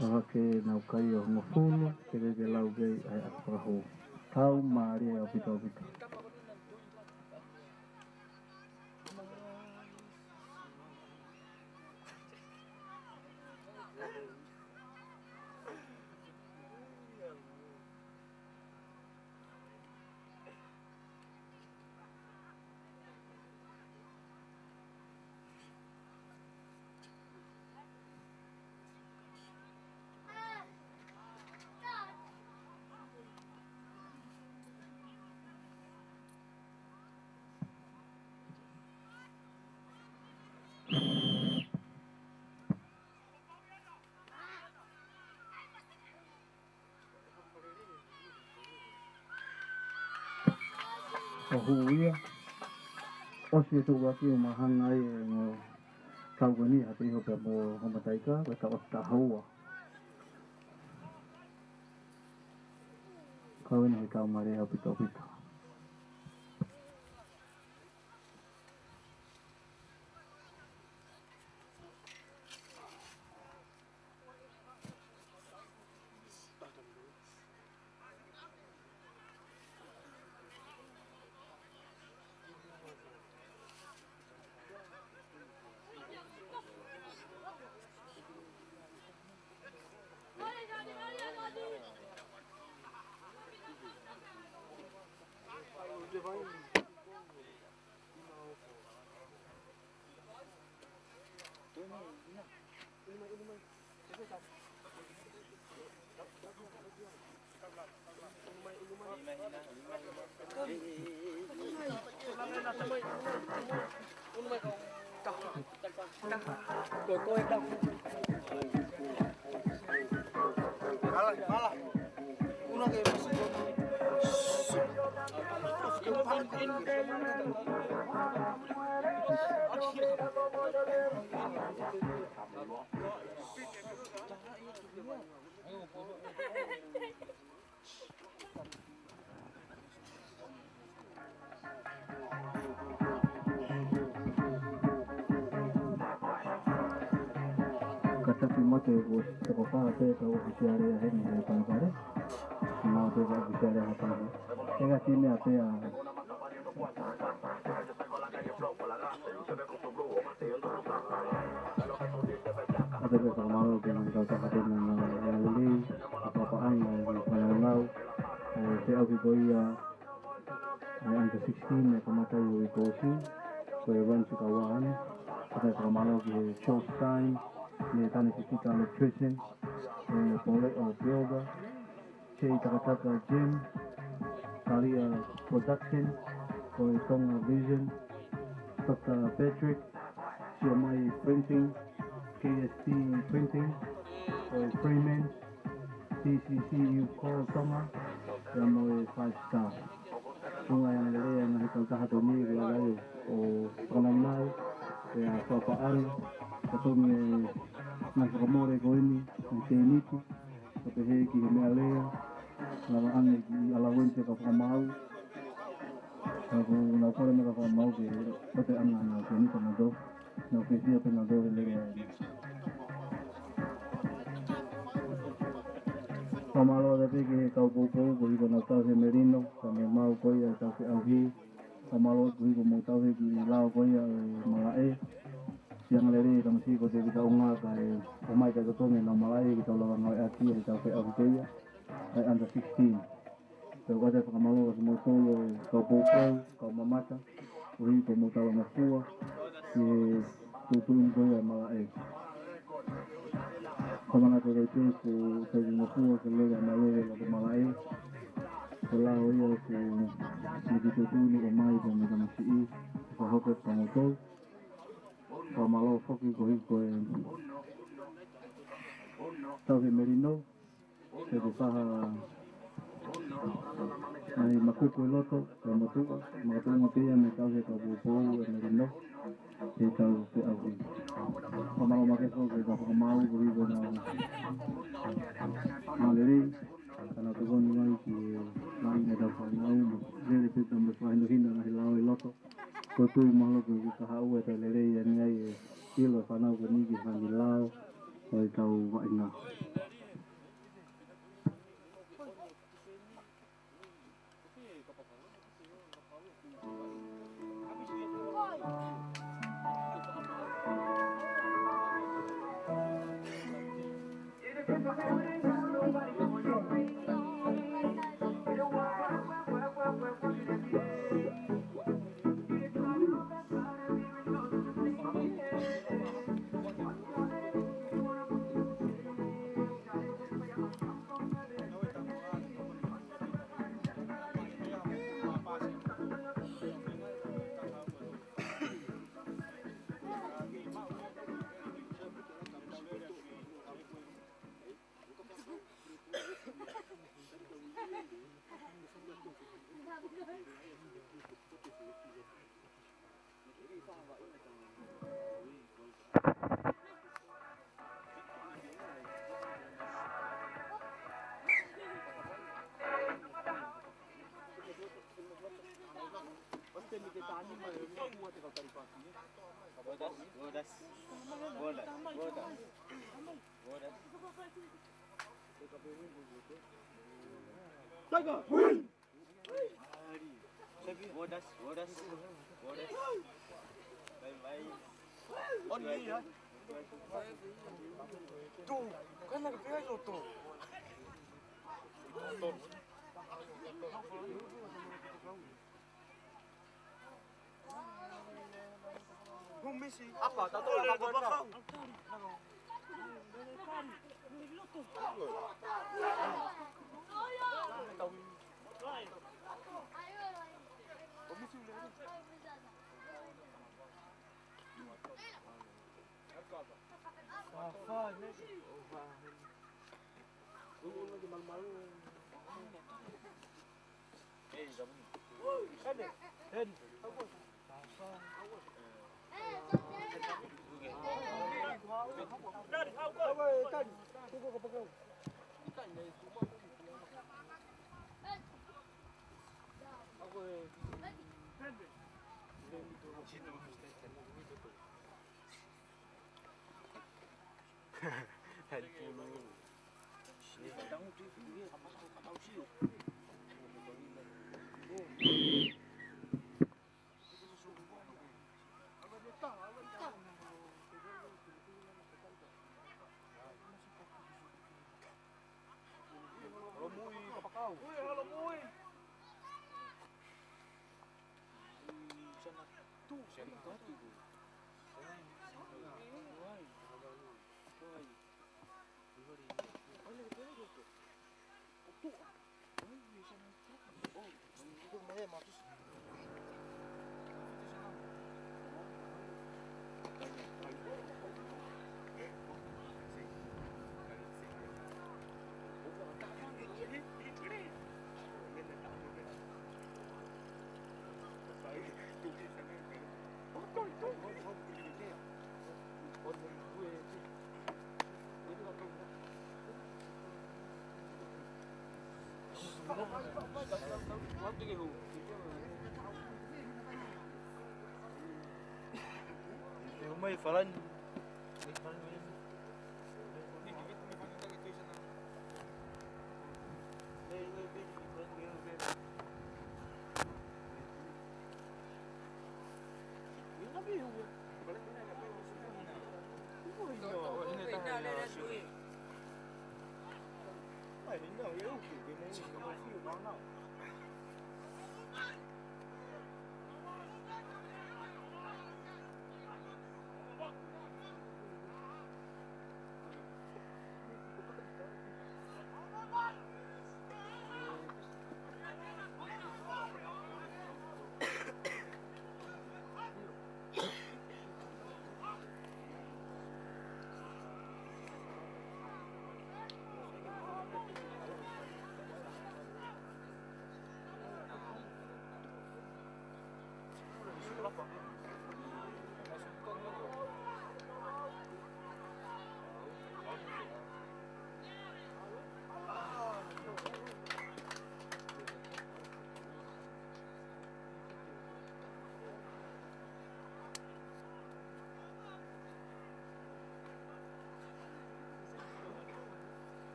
ʻA, ke nau kai ʻo hongofulu, ke ke lau kei ai ʻa Pahū. Tau mālie ʻaupito ʻaupito. ʻO hū ia. ʻOsi e tuʻuaki ʻo mahanga ai e ongo kau ko eni, ha te iho pea mo Homataika, ko e taʻu ʻosi taha ua. Kau eni he kau mālie ʻaupito ʻaupito. Kātaki mate ʻoku toko fā pē kau ʻofisiale ʻa heni he palopale. Nau pē kau ʻofisiale ʻa heni. He ngaahi meʻa pē ʻa ʻA ia ko e fakamālō ki he ngaahi kautaha ko ena naʻa nau lelei, ʻa e papaʻanga ʻo e ngaahi fanauʻanga, ʻa e feʻauhi ko ia ʻa e under sixteen ʻe kamata ʻi he uike kuo ʻosi, ko e Rancho Kawain, ʻa ia ko e fakamālō ki he Joe Stein, mei he Tane Kikita Electrician, ʻe Pole ʻo Pioga, Jay Takataka Jim, Talia Production, ko e Tonga Vision, Doctor Patrick, Siomai Printing, K S T Printing, ko e Freeman, T C C U Call Tonga, pea mo e Five Star. Ko e ngaahi lelei ʻa e ngaahi kautaha ko eni ke lava ai ʻo fakamanatu, pea fakapaʻanga, ka tonu e ngaahi fakamole ko eni, ngaahi tēniti, ka pehē ki he meʻa lea, lava ange ki he allowance ʻa e kau fakamaau. Ka ʻoku nau kole mai e kau fakamaau ke ʻoatu e anga ʻa e tēniti maʻanautolu, nau fiefia pē nautolu he lelei ʻa eni. Fakamālō atu pē ki he kau poupou koeʻuhi ko ʻenau tauhi e melino, ka mo e maʻu ko ia ʻa e tau feʻauhi. Fakamālō koeʻuhi ko hoʻomou tauhi e kiʻi lao ko ia ʻo e malaʻe. Siʻi anga lelei e tamasiʻi ko Tēvita Unga kae ʻomai kae totongi ʻenau malaʻe ke tau lava ngāueʻaki he tau feʻauhi ko ia ʻa e under sixteen. Pea ʻoatu e fakamālō kiate kimoutolu e kau poupou, kau mamata, koeʻuhi ko hoʻomou talangofua ki he tuʻutuʻuni ko ia ʻa e malaʻe. Fakamanatu atu pē ko e talangofua ke lele ʻa e malaʻe, lele ʻa e malaʻe. Ko e lao ia ʻoku ne kiʻi tuʻutuʻuni ʻo ʻomai pē mei he tamasiʻi, fakahoko ʻe kimoutolu. Fakamālō foki koeʻuhi ko e tauhi e melino, pea ko e faʻahinga ngaahi makuku ʻi loto, pea mo e tuʻa, makatuʻunga pē ia mei he tauhi ʻa e kau poupou e melino, he tau feʻauhi. Fakamālō makehe foki ki he kau fakamaau koeʻuhi ko ʻenau mālōlō, ka nau tokoni mai ki he langi ʻetau fānau, mo e lele pē ʻetau mo e fakahinohino e ngaahi lao ʻi loto. Ko e tui mahalo ko e kahaʻu ʻe toe lelei ange ai e ʻilo ʻa e fānau ko eni ki he ngaahi lao ʻo ʻetau vaʻinga. Bye bye. On ia. Tu, kana ke pea yo tu. Apa, tato la kapakau.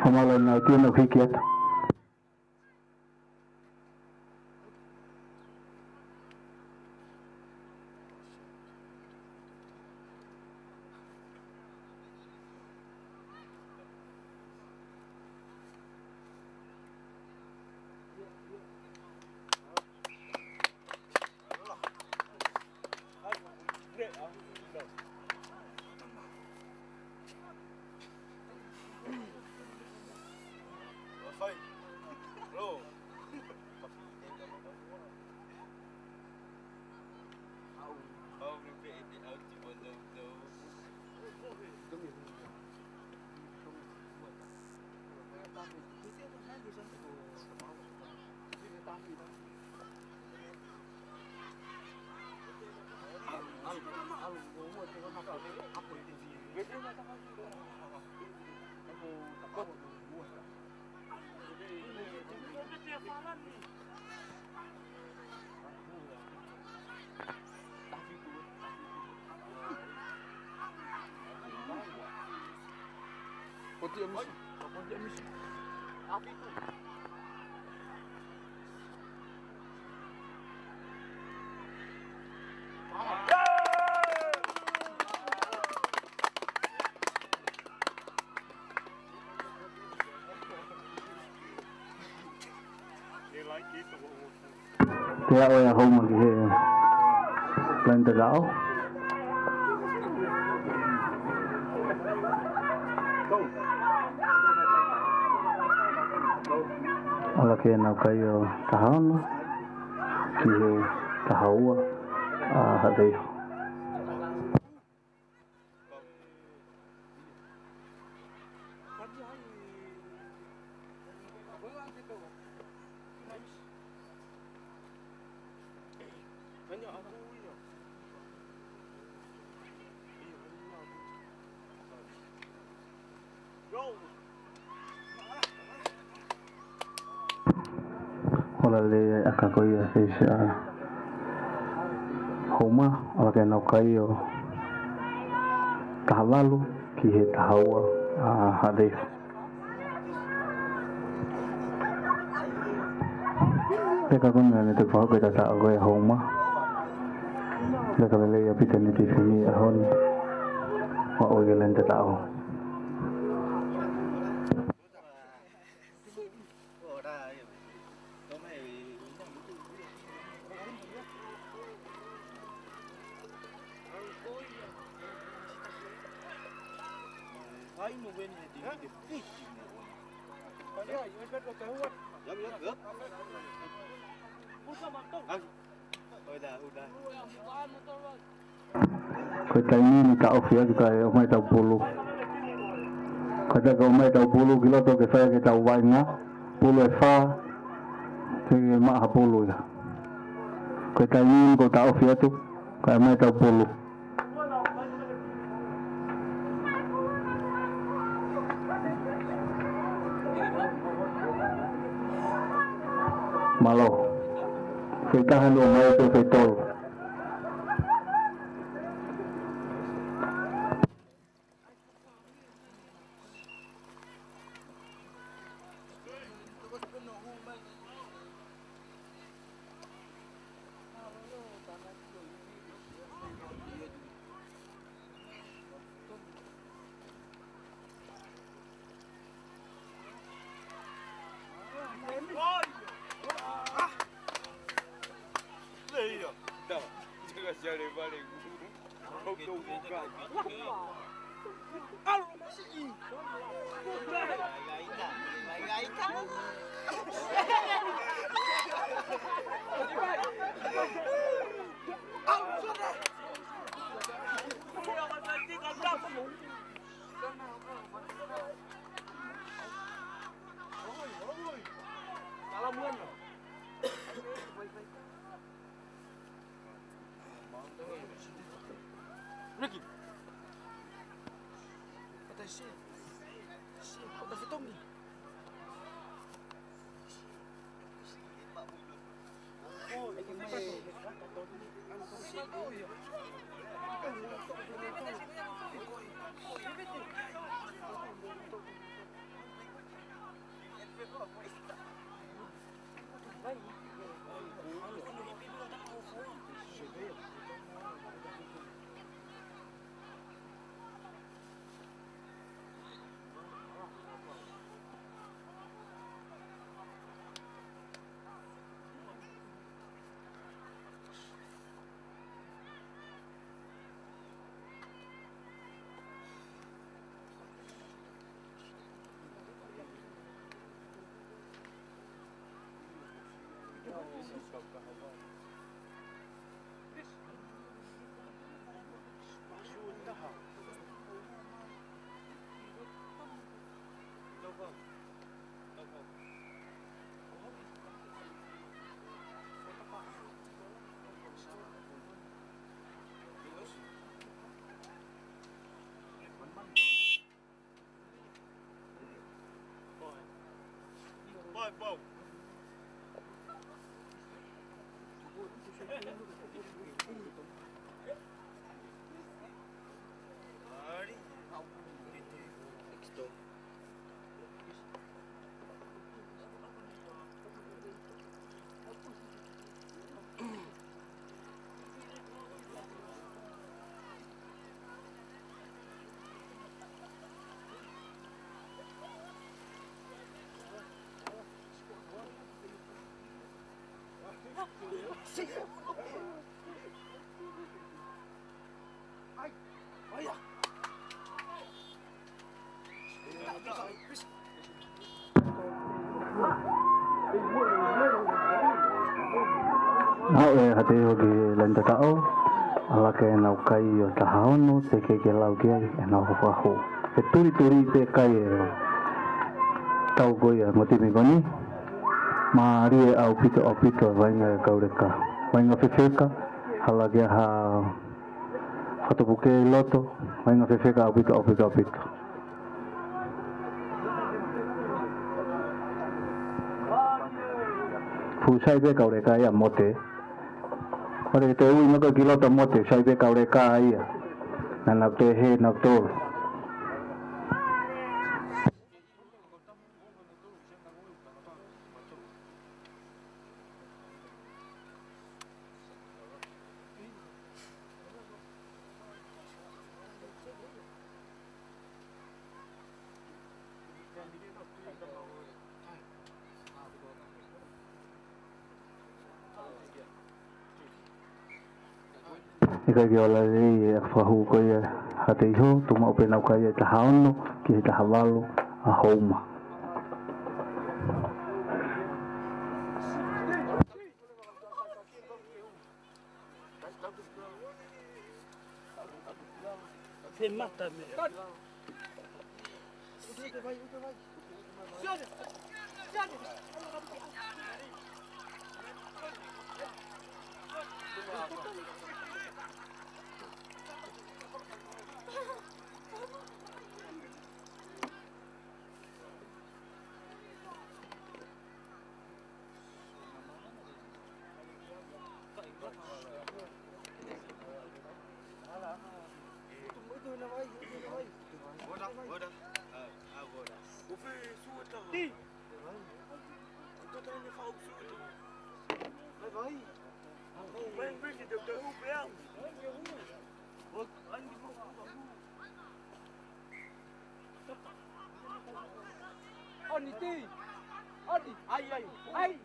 Kamala na tino hiki atu. Pea ʻoku ʻi ai ʻa Houma ki he laine tatau. ʻAlu ki he nau kai ʻo taha ono ki he taha ua ʻa Haʻateiho. Ola lelei ʻa e ʻaka ko ia ʻa Houma, ʻalu ki he nau kai ʻo taha valu ki he taha ua ʻa Haʻateiho. Pea ka ko e meʻa ne te faho ke tata ko e Houma. Pea ka lelei ʻa Pita ne te fini ʻa honi. Wa o ia len tata o. Ko e taimi ni taʻofi atu kae ʻomai tau pulu. Ka ta ka ʻomai tau pulu ki loto ke fai ke tau vaʻinga. Pulu ʻe fā, ke maʻa ha pulu ia. Ko e taimi ni ko e taʻofi atu, kae ʻomai tau pulu. Mālō. Fai taha lua mai pē fai tolu. Ricky. Aʻu ē Haʻateiho ki he laine tataʻo, ala ke nau kai ʻo taha ono, teʻeki ke lau ki ai ʻenau fakahū. Ke tulituli pē kai ʻetau ko ia mo e timi ko eni. Mālie ʻaupito, ʻaupito, vaʻinga ʻa e Kauleka. Vaʻinga fefeka, ala ke ha fakatupu ki loto, vaʻinga fefeka ʻaupito, ʻaupito, ʻaupito. Fuʻu sai pē Kauleka ia Mote. Kole ke toe ui mai ko ē ki loto Mote, sai pē Kauleka ia. Naʻa nau toe hē, nau tolu. ʻIkai ke ola lelei e fakahū ko ia ʻa Haʻateiho, tuʻu maʻu pē ʻenau kai ʻe taha ono ki he taha valu ʻa Houma. Se mata me. Oni ti. Oni. Ai, ai, ai.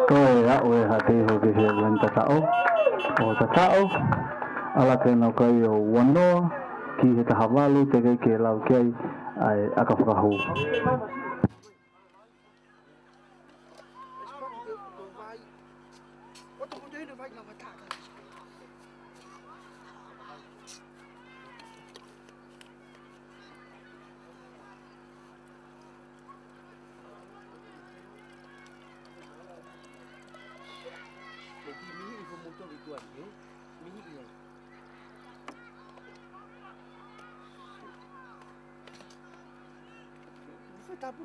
Toe aʻu ē Haʻateiho ki he laine tataʻo. ʻO tataʻo. ʻAlu atu e nau kai ʻo Uanoa ki he taha valu, teʻeki ke lau ki ai ʻa e ʻaka fakahū. Pea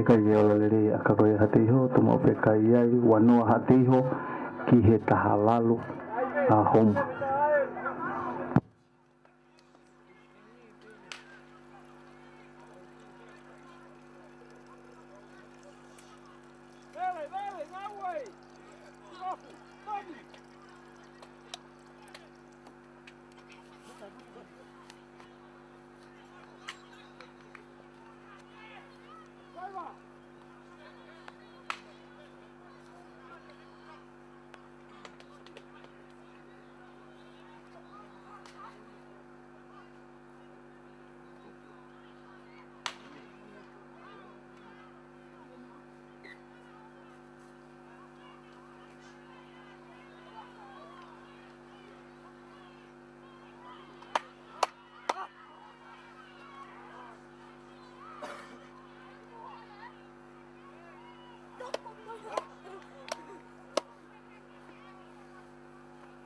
kai e ola lelei ʻa e ʻaka ko ia Haʻateiho, tuʻu maʻu pē kai ai, Uanoa Haʻateiho, ki he taha valu ʻa Homa.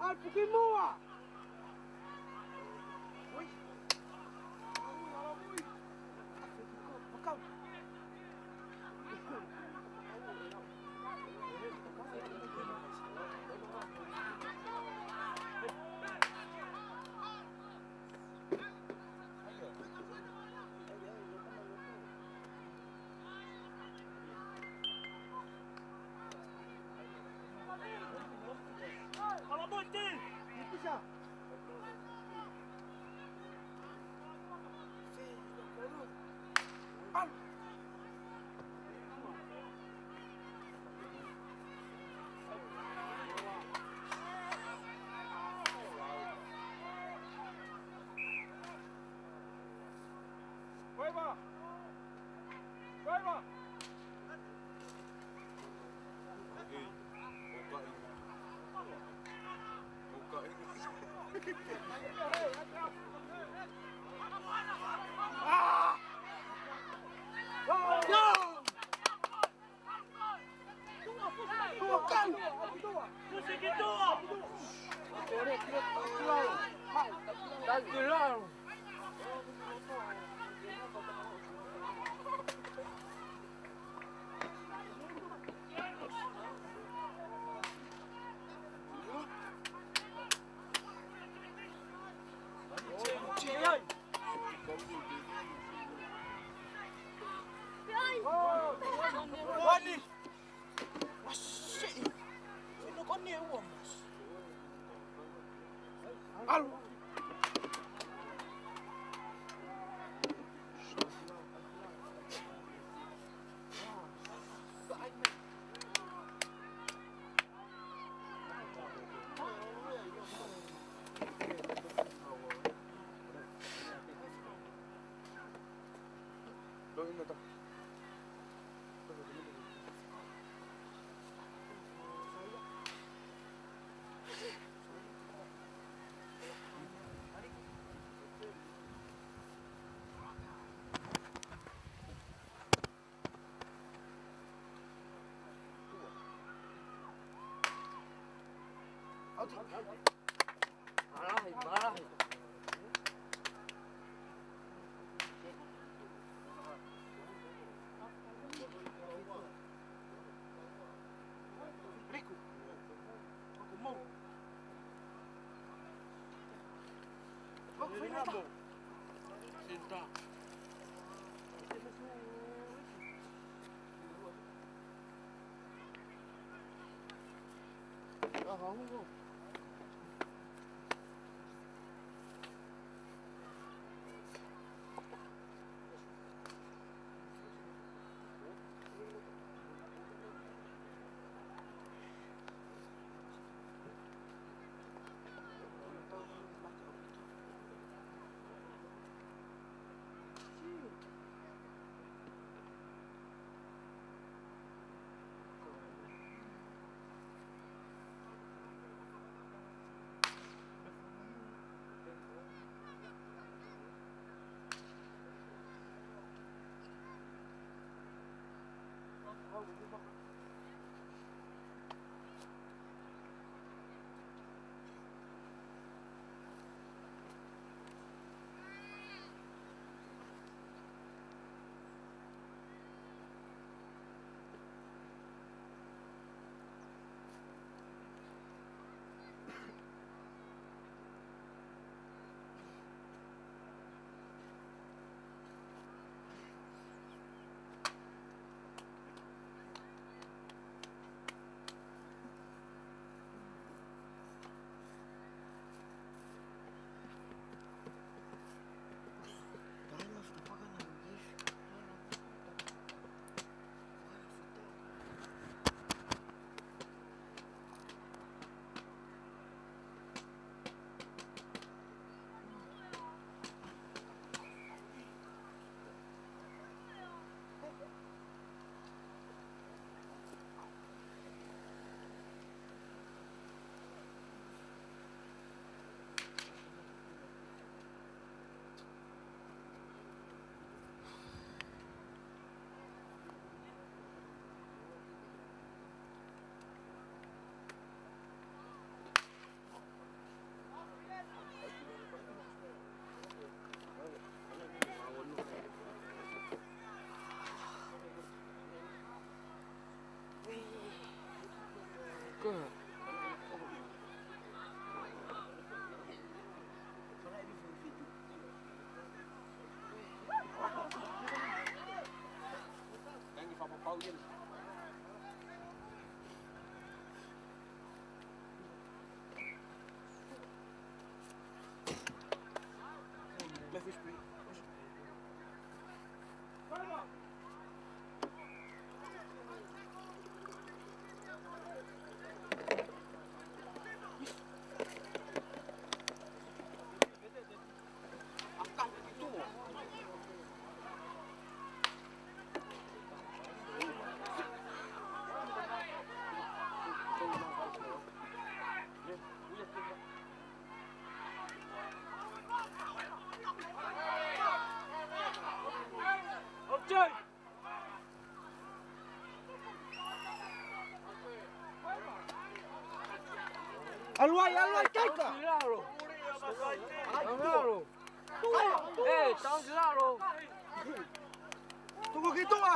ʻAi, puki muʻa! ʻAlu ai, ʻalu ai, kaika! Taulalo. Taulalo. ʻE, taulalo. Tuku ki tuʻa.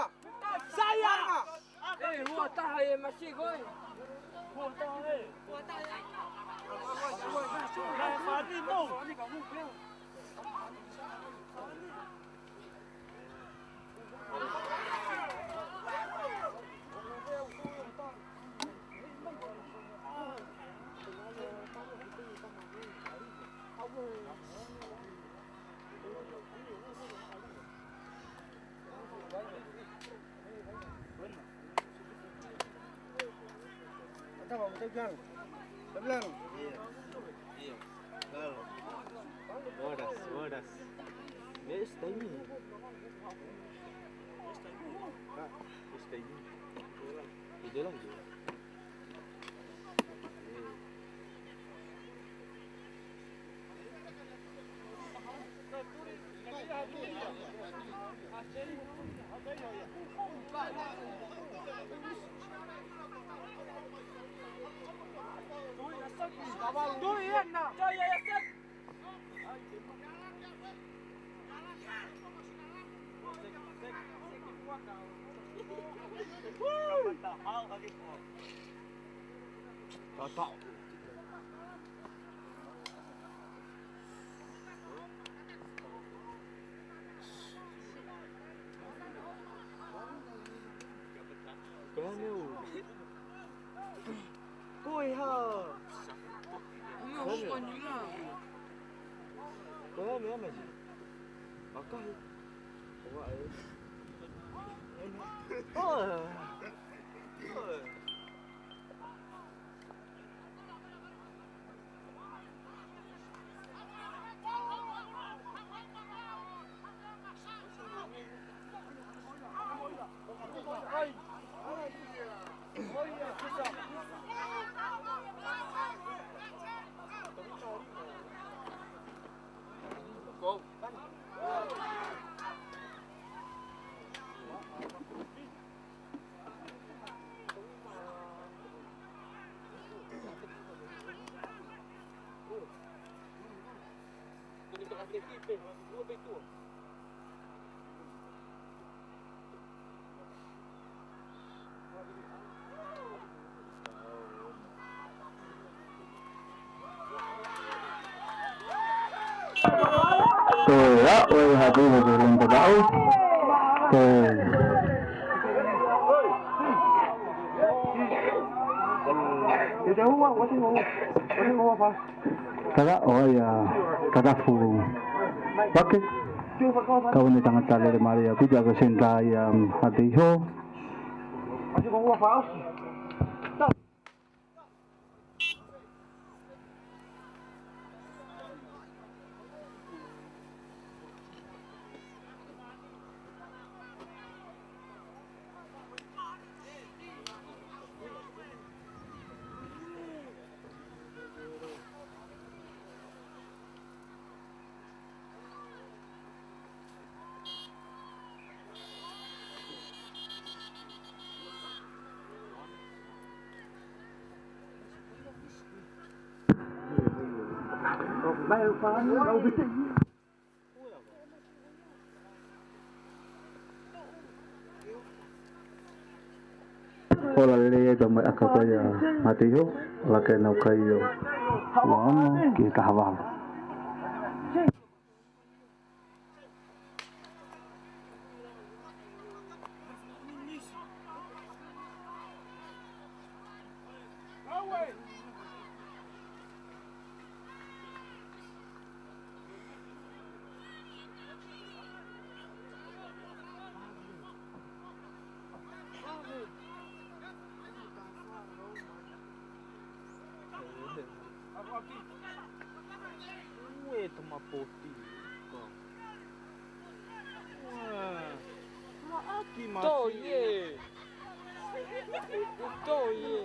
Saia! ʻE, ua taha e masi ko ē. Ua taha e. Fani, no. Estaba, está claro. Está claro. Claro. Horas, horas. Está ahí mismo. Está ahí mismo. Y de la ayuda. Tau, tau. Ko e hā? Ko e hā meʻa mai? Makahi. Ko e hā e? Oh. Oh. Go. Ko e aʻu ʻa Haʻateiho ki he leni takaʻo. Ko e takaʻo ia ʻa Tatafu Vake. Kau ʻene tangata lele mālie ʻaupito ʻa e senitā ia ʻa Haʻateiho. Ola lelei ai pea mo e ʻaka ko ia ʻa Haʻateiho, ʻalu hake ʻenau kai ʻo ua ono ki he taha valu. Ue tama poti. Ue. Maʻaki masi. Tō ie. Tō ie.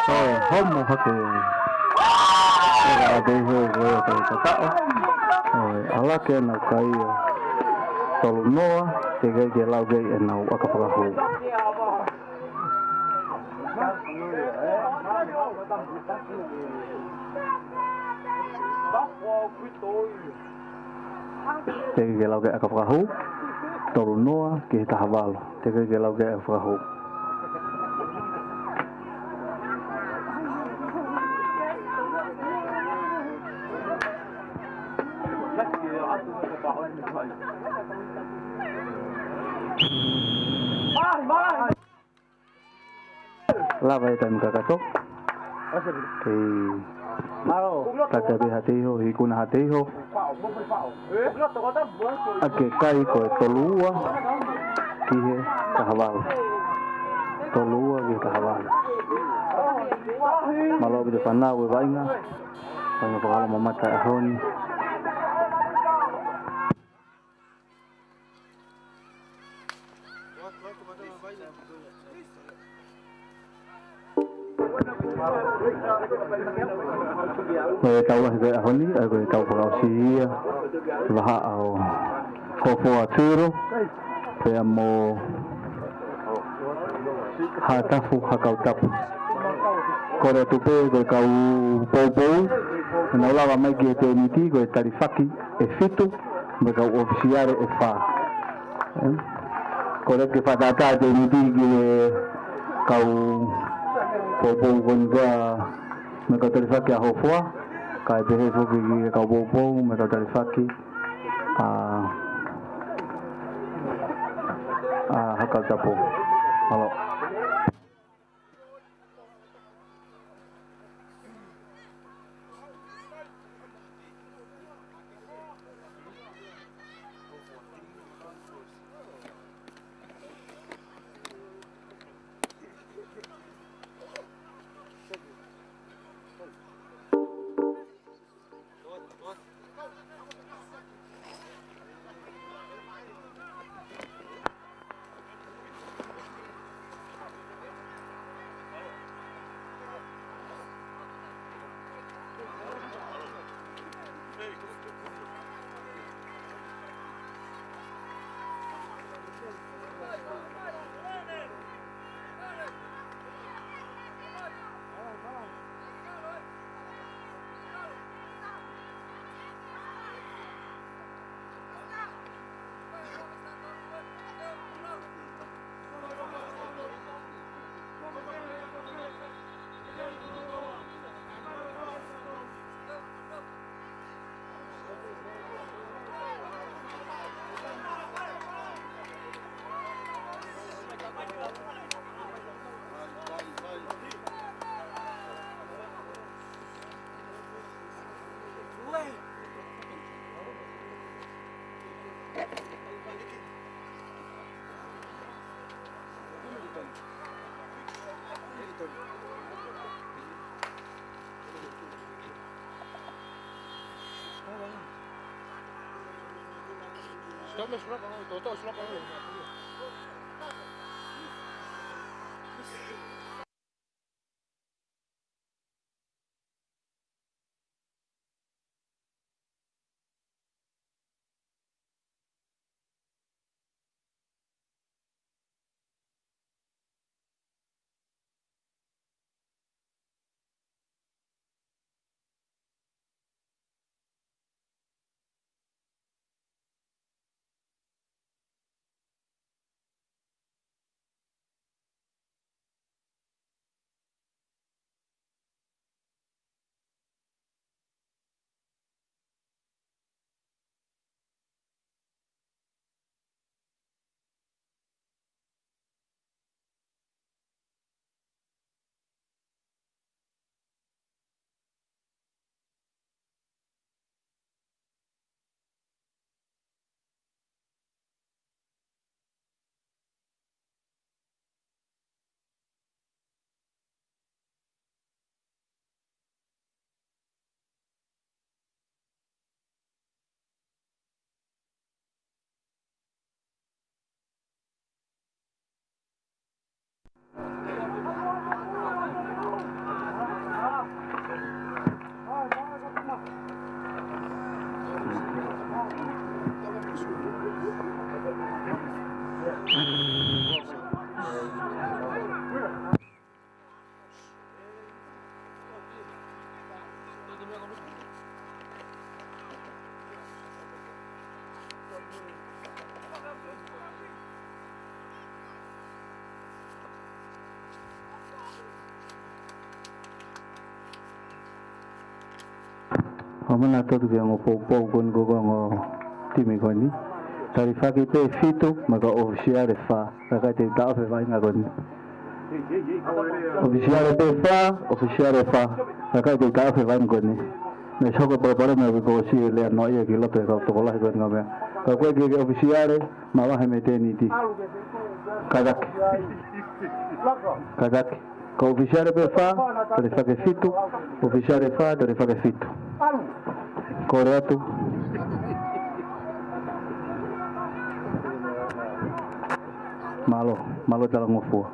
ʻO e homo hake. ʻO e Haʻateiho ko e takaʻo. ʻO e ʻalu hake ʻenau kai ʻo tolu noa, teʻeki ai ke lau ki ai ʻenau ʻaka fakahū. Teʻeki ke lau ki ai ʻaka fakahū, tolu noa ki he taha valu. Teʻeki ke lau ki ai ʻaka fakahū. Lava e taimi kakato. Kei tatapi Haʻateiho, ikuna Haʻateiho. ʻA e kai ko e tolu ua ki he taha valu. Tolu ua ki he taha valu. Mālō ʻaupito fānau e vaʻinga. Vaʻinga fakaholo mamata e ʻaho ni. Ko e tau lahi ko e ʻaho ni, ʻa ia ko e tau fakaʻosi ia, vahaʻa ʻo Hofoa Turo, pea mo Haʻatafu Hakautapu. Kole atu pē ko e kau poupou, nau lava mai ki he tēniti, ko e talifaki ʻe fitu, mo e kau ʻofisiale ʻe fā. Kole ke fakatātā e tēniti ki he kau poupou ko eni ko ia mei he kau talifaki ʻa Hofoa, kae pehē foki ki he kau poupou mei he kau talifaki ʻa, ʻa Hakautapu. Mālō. ʻOmai atu ki he ongo poupou ko eni ko e ongo timi ko eni. Talifaki pē fitu, mo e kau ʻofisiale fā, kae ʻikai te u taʻofi e vaʻinga ko eni. ʻOfisiale pē fā, ʻofisiale fā, kae ʻikai te u taʻofi e vaʻinga ko eni. Mei he hoko e palopalema ʻoku ʻosi e lea noa ia ki loto he kau tokolahi ko eni ngā meʻa. Ka ko e kau ʻofisiale, mavahe mei he tēniti. Kātaki. Kātaki. Ko e ʻofisiale pē fā, talifaki fitu, ʻofisiale fā, talifaki fitu. Kole atu. Mālō, mālō e talangofua.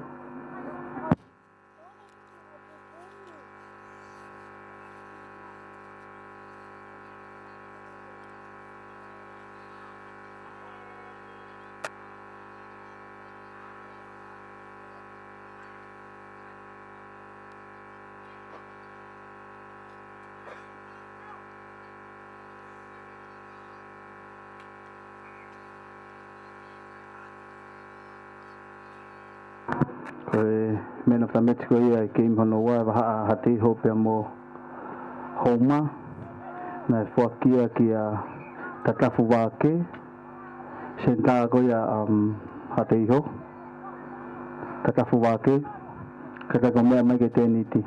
Ko e man of the match ko ia ʻi he game hono ua, ʻa Haʻa Hateiho pea mo Houma. Naʻe foaki ia kia Tatafu Vake, senitā ko ia, um, Hateiho. Tatafu Vake, kātaki ʻo meʻa mai ki he tēniti.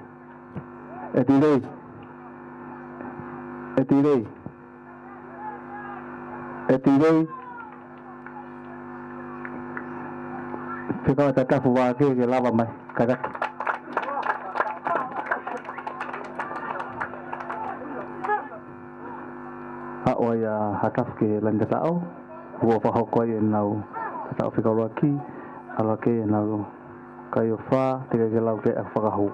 ʻEtilei. ʻEtilei. ʻEtilei. Fekau ʻe Tatafu Vake ke lava mai. Kātaki. Haʻu ai ʻa Hatafu ki he lani tataʻo. Kuo fakahoko ai ʻenau tataʻo fika ʻuluaki. ʻAlu hake ʻenau kai ʻo fā, teʻeki ke lau ke fakahū.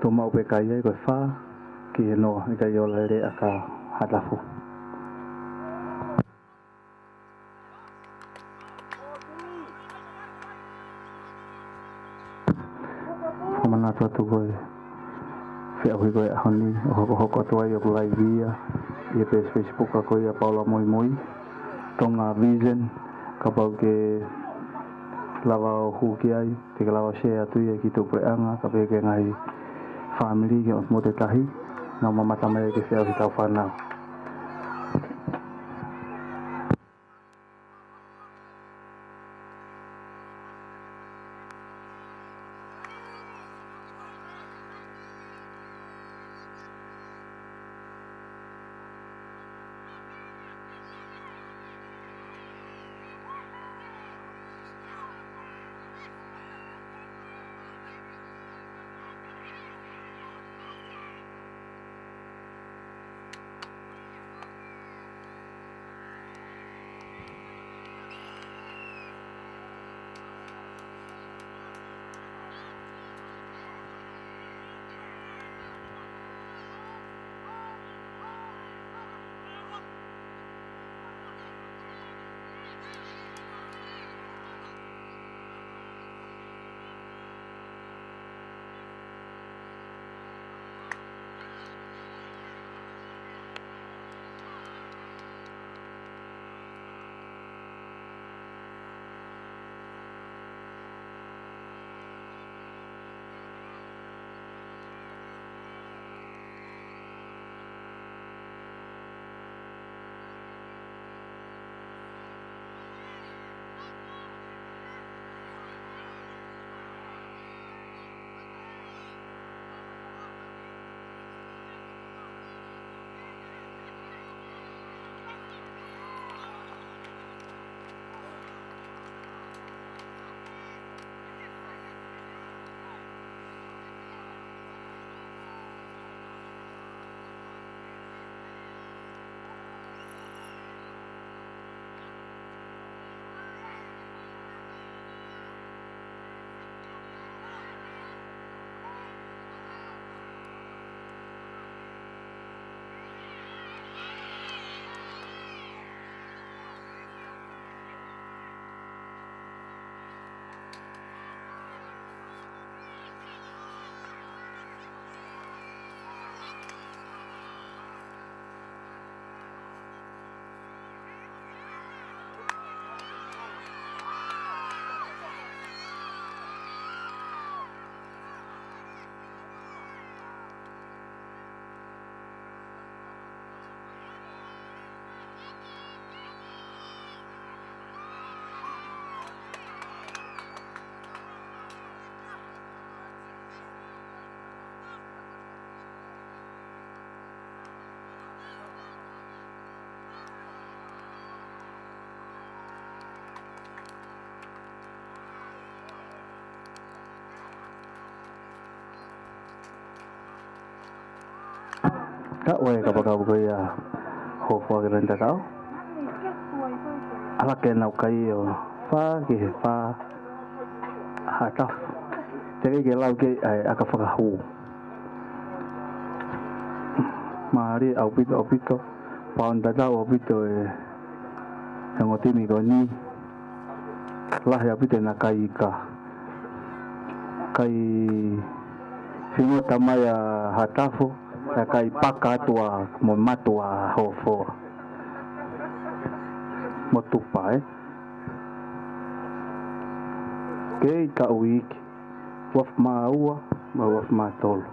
Tō maʻu pē kai ai ko e fā ki he noa, ʻikai ola lelei ʻa Hatafu. Fakamanatu atu ko e feʻauhi ko e ʻaho ni, ʻo hokohoko atu ai ʻoku live ia ʻi he peesi Facebook ko ia Paula Moimoi, Tonga Vision, kapau ʻoku ke lava ʻo hū ki ai, te ke lava ʻo share atu ia ki tuʻu puleʻanga, kae pehē ki he ngaahi fāmili ke ʻosi mo te tahi, nau mamata mai ki he feʻauhi ʻetau fānau. Ka ʻoku ʻi ai e kapakau ko ia ʻa Hofoa ke lani tatau. ʻAlu ke nau kai ʻo fā ki he fā ʻa Hatafu. Teʻeki ke lau ke ʻai ʻa e ʻaka fakahū. Mālie ʻaupito, ʻaupito. Paoni tatau ʻaupito e, e ongo timi ko eni. Lahi ʻaupito ʻena kai ika. Kai fingota mai ʻa Hatafu, ʻa e kai paka atu ʻa mo matu ʻa Hofoa. Mo tupa, ē. Kei ka uiki. Uafu mā ua, mo uafu mā tolu.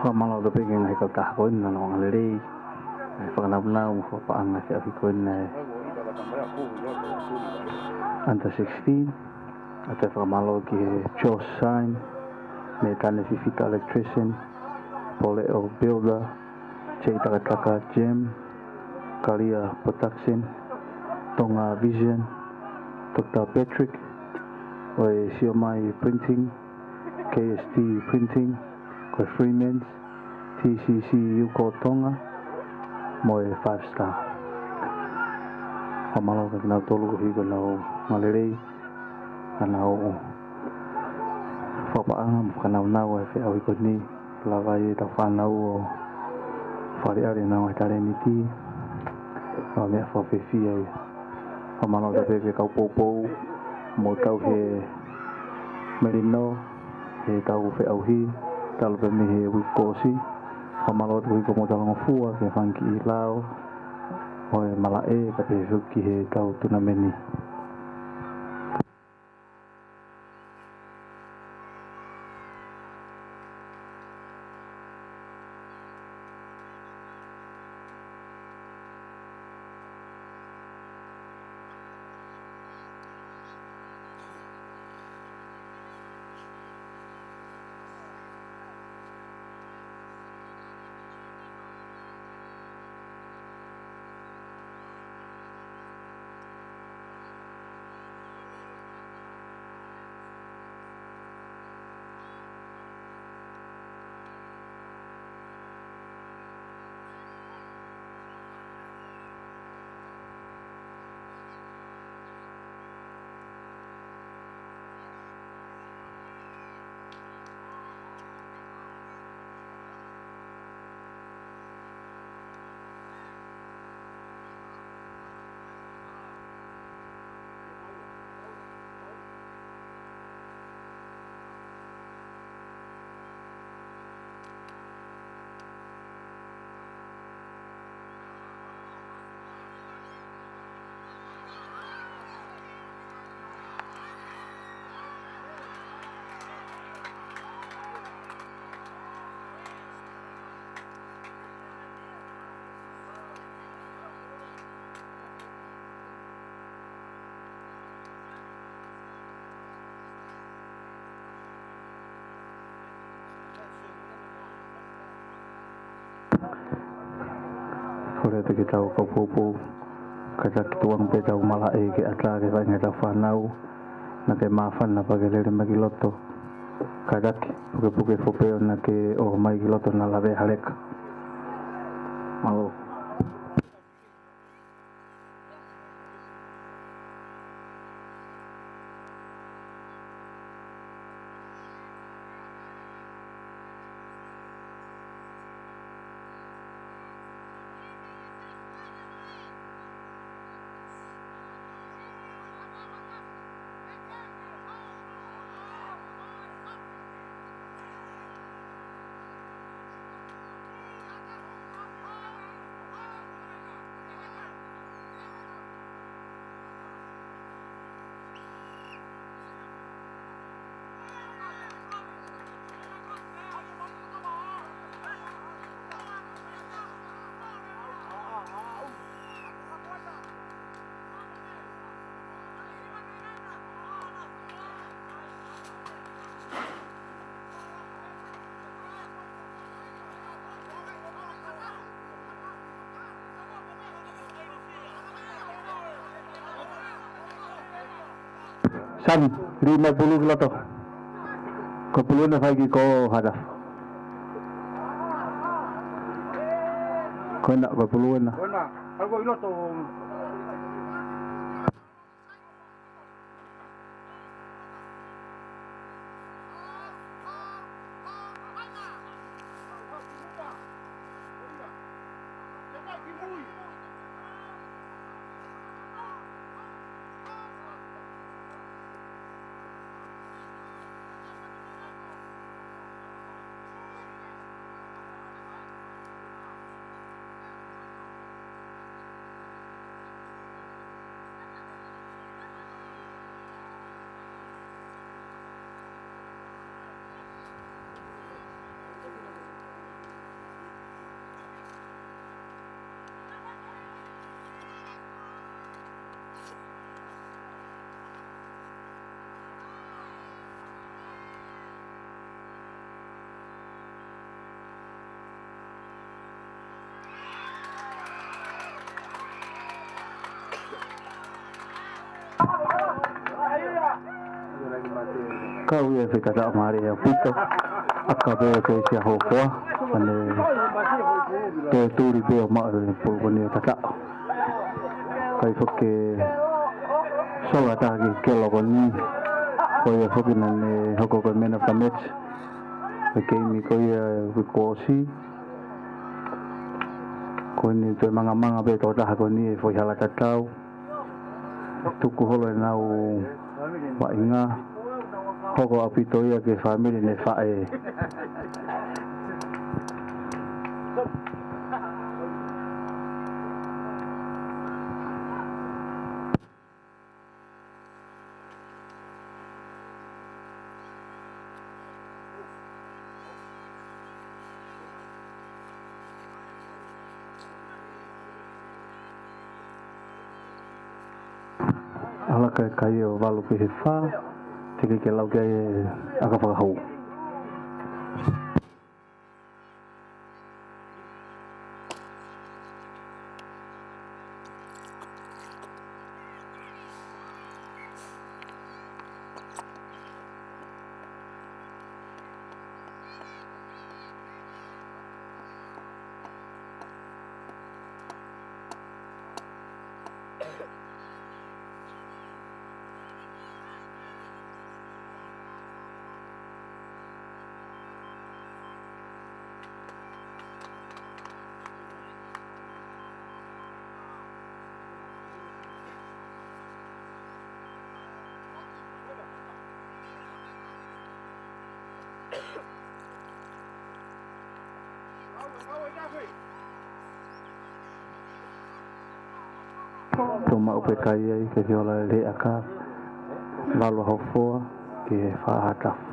Fakamālō atu pē ki he ngaahi kautaha ko eni, naʻa nau ʻaonga lelei, ʻa e fakanaunau mo fakapaʻanga ʻo e feʻauhi ko eni ʻa e under sixteen. ʻOatu e fakamālō ki he Josh Sign, Metane Fifita Electrician, Poleo Builder, J Takataka Gem, Kalia Production, Tonga Vision, Doctor Patrick, ʻo e Siomai Printing, K S T Printing, ko e Freeman's, T C C Yuko Tonga, mo e Five Star. Fakamālō kia kinautolu koeʻuhi ko ʻenau ʻaonga lelei, ʻenau fakapaʻanga mo fakanaunau ʻa e feʻauhi ko eni, lava ai ʻetau fānau ʻo faleʻi ʻenau ngaahi talēniti, ʻo meʻa fakafiefia ia. Fakamālō atu pē ki he kau poupou, mo tau he melino, heʻetau feʻauhi, talu pē mei he uike kuo ʻosi. Fakamālō atu koeʻuhi ko hoʻomou talangofua ki he fanga kiʻi lao ʻo e malaʻe, kae pehē foki ki heʻetau tunameni. Kole atu ki heʻetau kau poupou, kātaki tukuange pē ʻetau malaʻe ke ʻatā ki he faʻahinga ʻetau fānau, naʻa ke māfana pea ke lele mai ki loto. Kātaki, pukepuke foʻi pē ʻo naʻa ke ʻomai ki loto naʻa lave ha leka. Mālō. Sami, lī mai pulu ki loto. Ko e pulu ena fai ki ko Hada. Ko ena, ko e pulu ena. Ko ena, fai ko ē ki loto. Kau ia he fetataʻa mālie ʻaupito. ʻAka pē ʻa Keisi Haʻofua, ʻa ē ne toe tuli pē ʻo maʻu e pulu ko eni ʻo tataʻo. Kae foki ke sola taha ki he kelo ko eni, ko ia foki naʻa ne hoko ko e man of the match he keimi ko ia kuo ʻosi. Ko eni toe mangamanga pē tokotaha ko eni he foʻi hala tatau. Tuku holo ʻenau vaʻinga, hoko ʻaupito ia ki he fāmili ʻene faʻē. ʻAlaka e kai ʻo valu ki he fā, teʻeki ke lau ki ai e ʻaka fakahū. Tuʻu maʻu pē kai ai ke fiola e ʻaka, valu ʻa Haʻofua ki he fā ʻa Haʻatafu.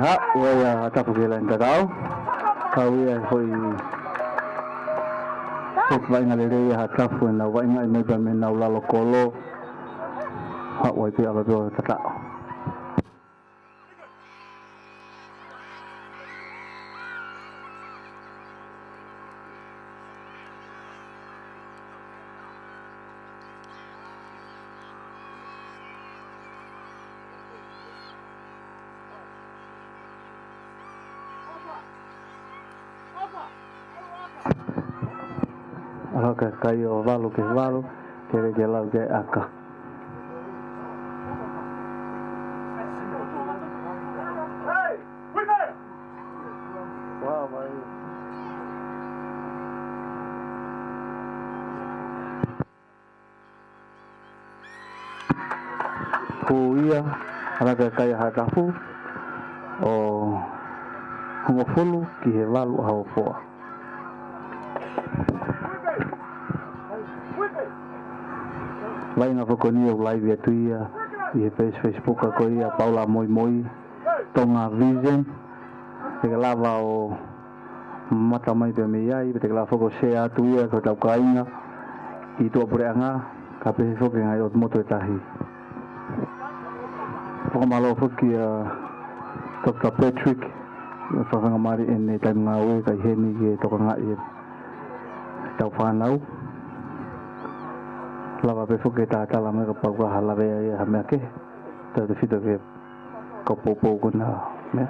Haʻu ia ʻa Haʻatafu ki he laine tatau. Kau ia he foʻi foʻi vaʻinga lelei ʻa Haʻatafu, ʻenau vaʻingaʻi mai pē mei heʻenau lalo kolo. Haʻu ai pē ʻalu pē ʻo tataʻo. ʻAlaka e kai ʻo valu ki he valu, kele ke lau ki he ʻaka. Ko ia, ʻalaka e kai ʻa Haʻatafu, ʻo hongofulu ki he valu ʻa Haʻofua. Vaʻinga foki ko eni ʻoku live atu ia ʻi he page Facebook ko ia Paula Moimoi, Tonga Vision. Te ke lava ʻo mamata mai pē mei ai, pea te ke lava foki ʻo share atu ia ki hotau kāinga ʻi tuʻapuleʻanga, kae pehē foki ki he ngaahi ʻotu motu ʻe taha. Fakamālō foki kia Doctor Patrick, ʻi he fakafaingamālie ʻene taimi ngāue kae ʻi heni ke tokangaʻi ʻetau fānau. Lava pē foki ke tatala mai kapau ʻoku ʻi ai ha lave ia ha meʻa kehe, tautautefito ki he kau poupou ko ena meʻa.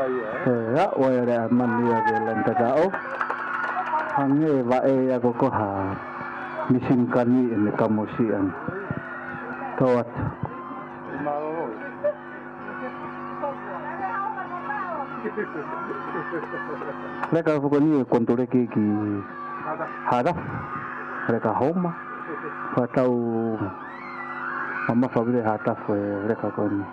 ʻE, ʻa, ʻoua ʻe lea mani ia ke lantata o. Hangē vaʻe ia ko ko ha machine gun ʻene kamosi ʻana. Tō atu. Leka foki eni ʻe Konituleki ki Hatafu. Leka Houma. Fakatau mamafa vile Hatafu ʻe leka ko eni.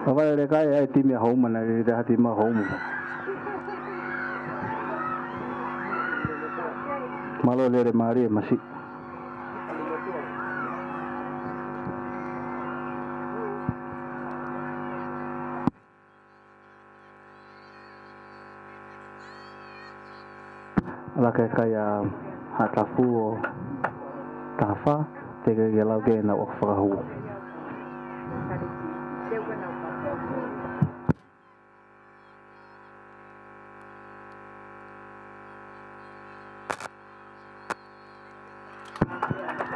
Ka vale leka ʻe ai timi ʻa Houma naʻe lele ha timi ʻa Houma. Mālō lele mālie masi. Laka e kai ʻa Hatafu ʻo taha fā, teʻeki ke lau ke nau ʻofa fakahū.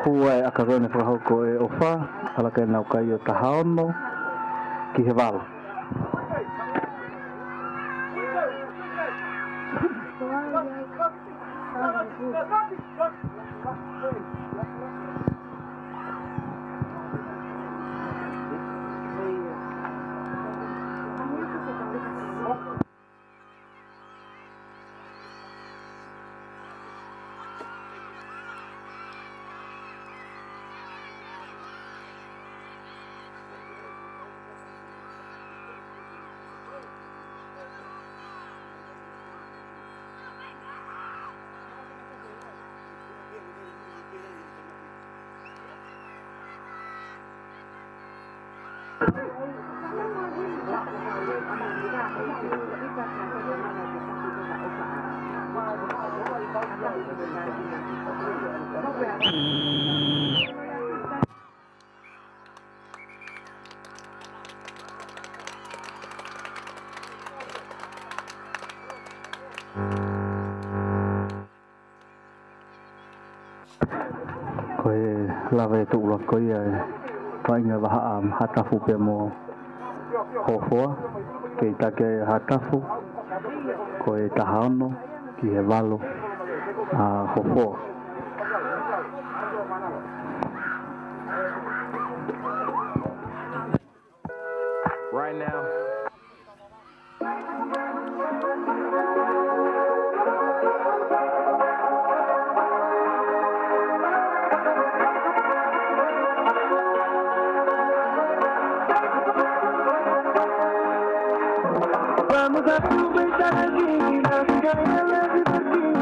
Hū ʻa e ʻakakau ʻene fakahoko ʻe ʻOfa, ʻa laka ʻenau kai ʻo taha ono ki he valu. Ko e lave tuʻu ʻuluaki ko ia e faʻahinga vahaʻa Haʻatafu pea mo Hofoa, kei taki ai Haʻatafu, ko e taha ono ki he valu ʻa Hofoa. Right now. Vamos aproveitar a vida, ganhar leve da vida.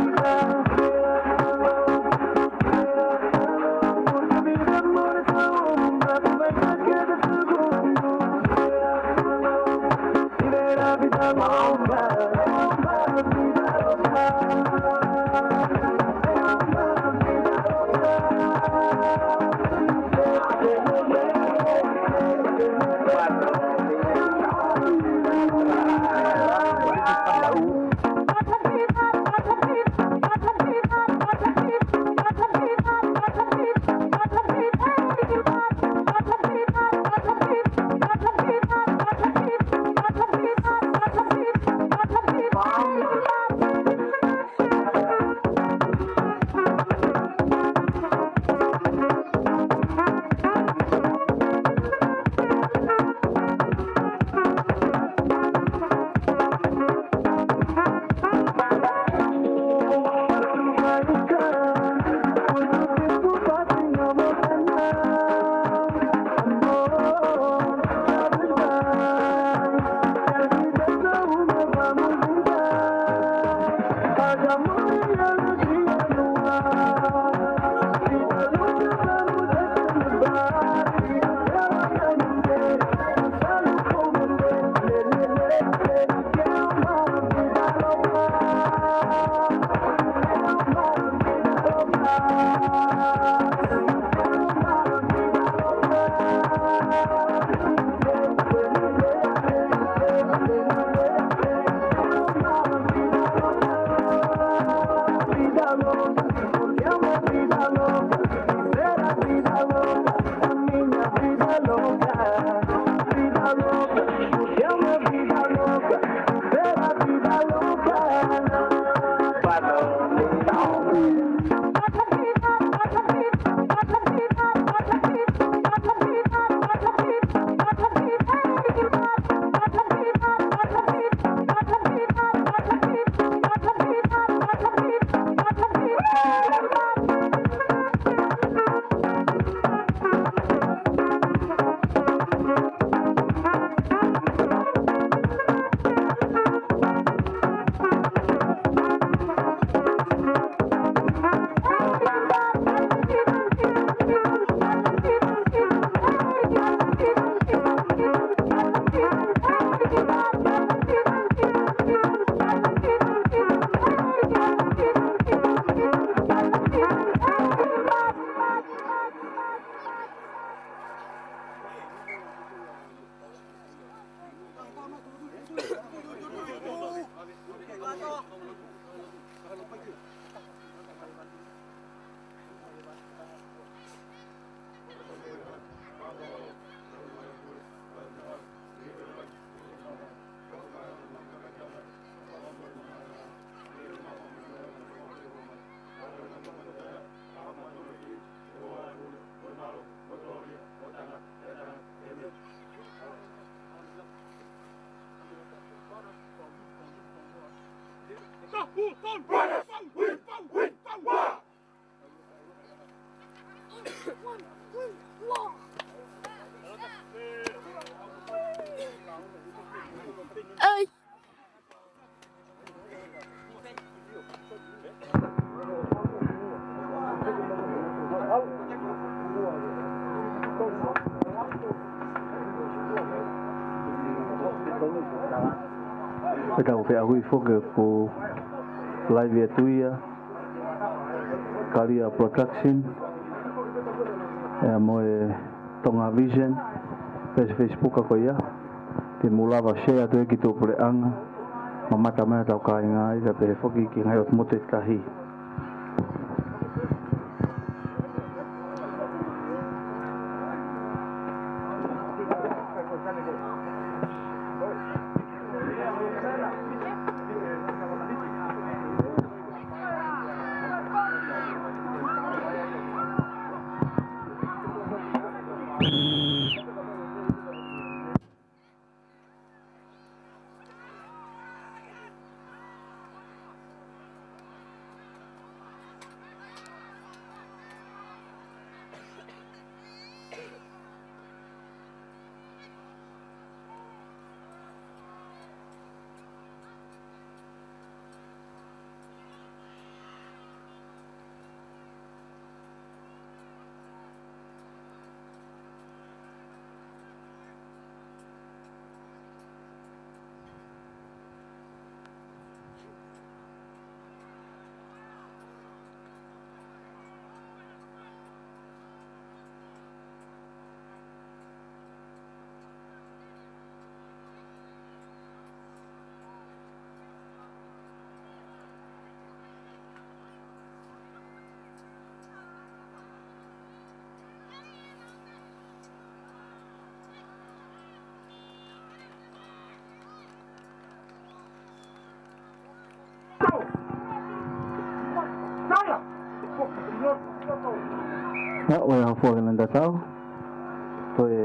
Pea tau feʻauhi foki ʻoku live atu ia, Kalia Production, ʻa ia mo e Tonga Vision, pea ʻi he Facebook ko ia, te mou lava share atu ki tuʻapuleʻanga, mamata mai ʻetau kāinga ai, kae pehē foki ki he ngaahi ʻotu motu ʻe taha. ʻA, ʻoku ʻi ai ha fua ke nau tatau. Toe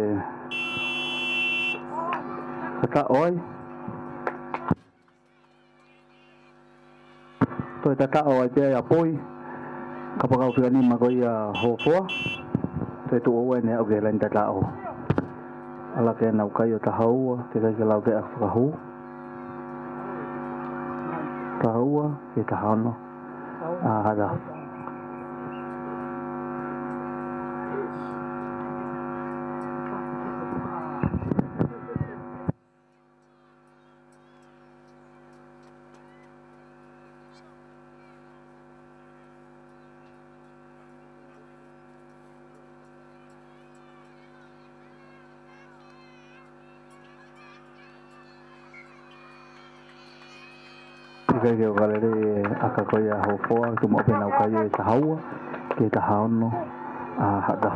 tatau ai. Toe tatau ai pē ʻa Poi. Kapakau fika nima ko ia Hofoa. Toe tuʻu ʻo ʻene aʻu ki he laine tatau. ʻAlu ki he nau kai ʻo taha ua, teʻeki ai ke lau ke ʻa fakahū. Taha ua, ki he taha ono. ʻA, hata. Teʻeki ai ke ʻokalele ʻa e ʻaka ko ia Hofoa, tuʻu maʻu pē ʻenau kai ʻe taha ua, ki he taha ono, ʻa, hata.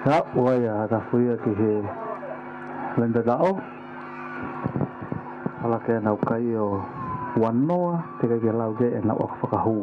Ka ʻoua ia ha tafuia ki he leni tataʻo. Ala ke nau kai ʻo uanoa, teʻeki ke lau ke ʻenau ʻaka fakahū.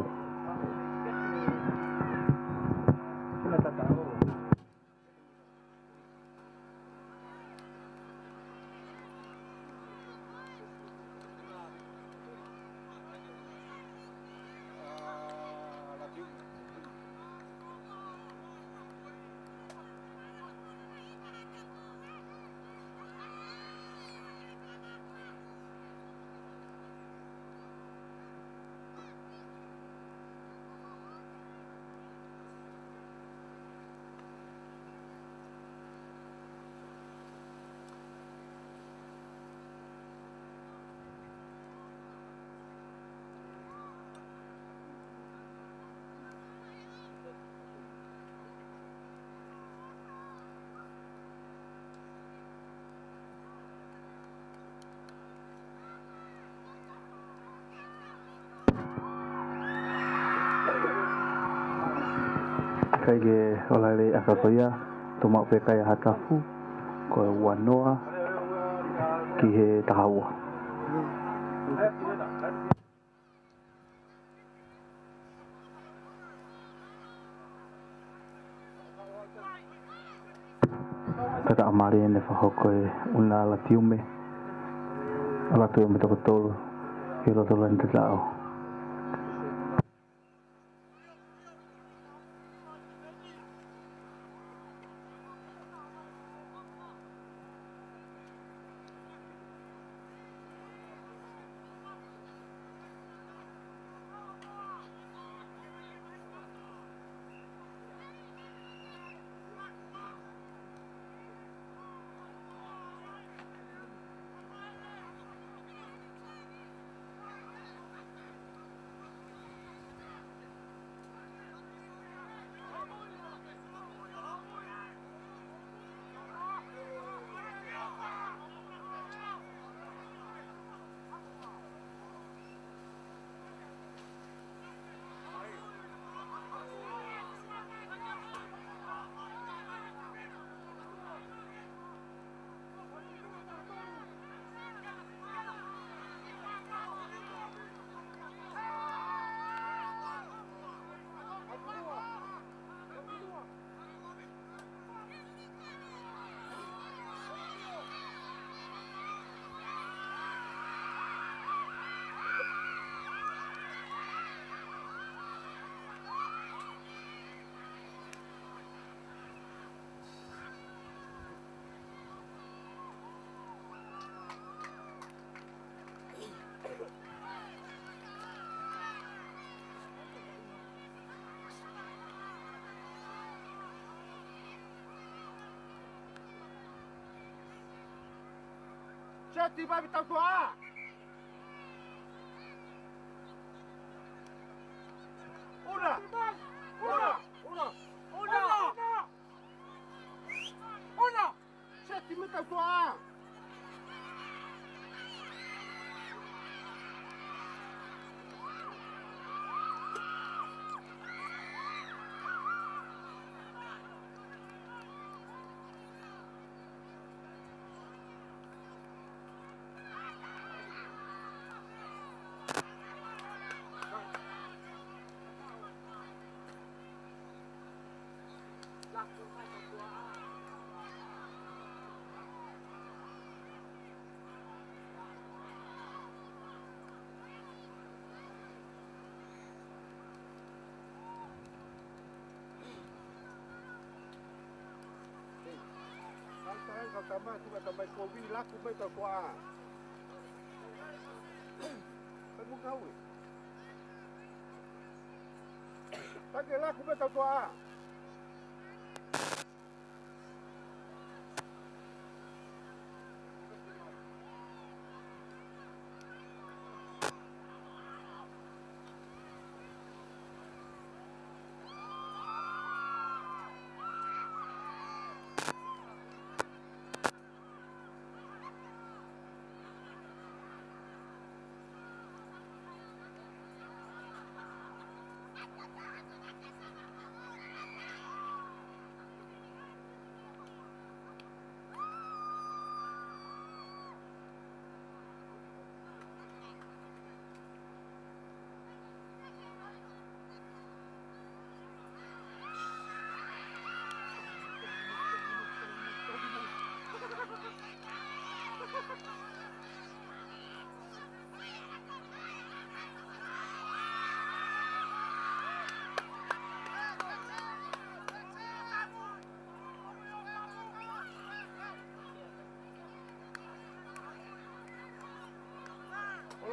Kai ke ola lelei ʻaka ko ia, toki maʻu pē kai ʻa Hatafu, ko e uanoa ki he tahaua. Ka taʻamali ʻene fakahoko e ʻuna ʻa Latiume. ʻAlu atu ia mo e toko tolu ki loto leni tataʻo. Seti, vai, tau tuʻa. ʻUna! ʻUna! ʻUna! ʻUna! ʻUna! Seti, mei tau tuʻa. Kau tamai, kau tamai, tuka tamai kovi, laku mai tau tuʻa. Kai mo kau e. Kai ke laku mai tau tuʻa.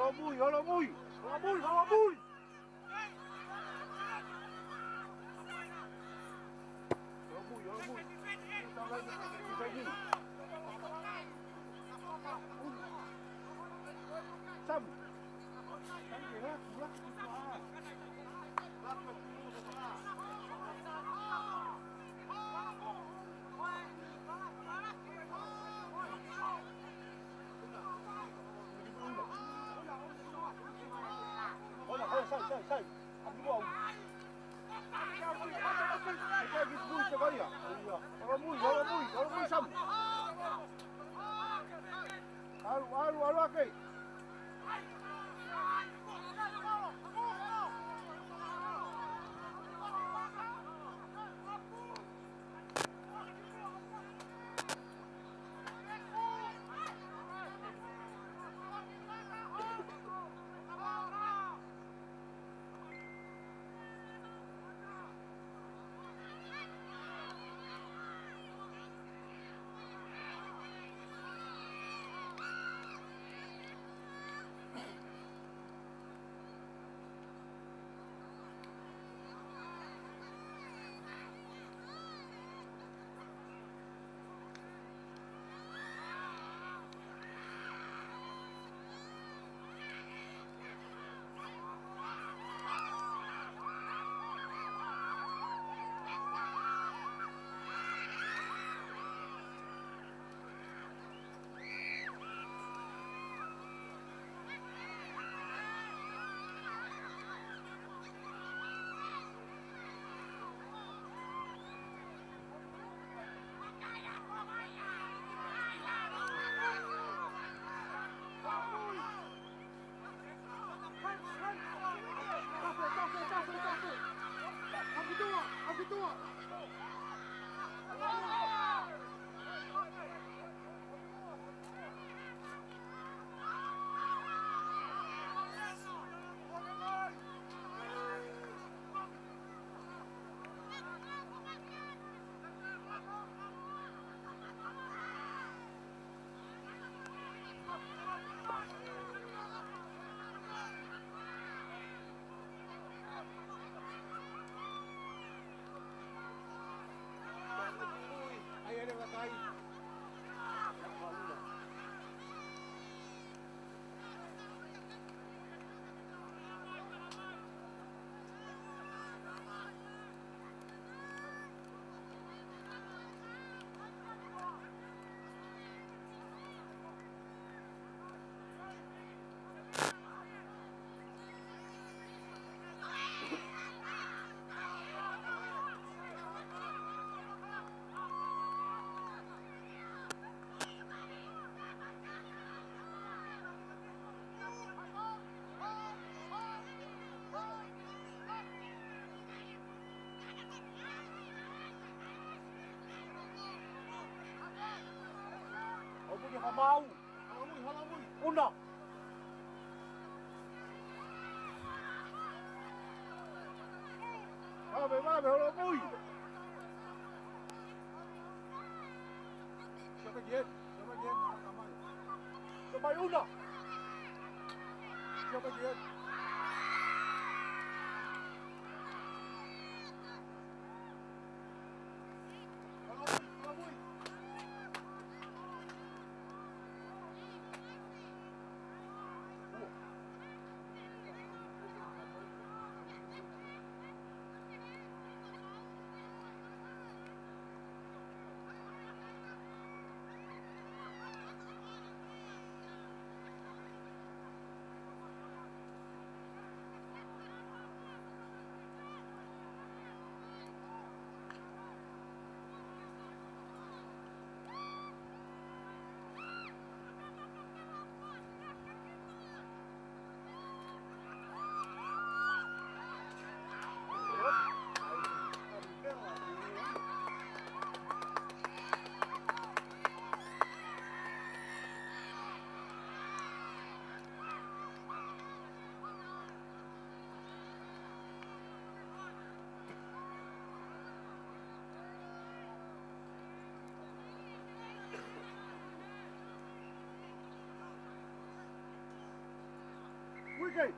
Holomui, holomui, holomui, holomui. Holomui, holomui. Sam. Sai, sai, sai. Alu, alu, alu ake. Holomui, holomui. Una. Vave, vave, holomui. Siapa kiet? Siapa kiet? Siapa mai? Siapa mai una? Siapa kiet? Lady, lady.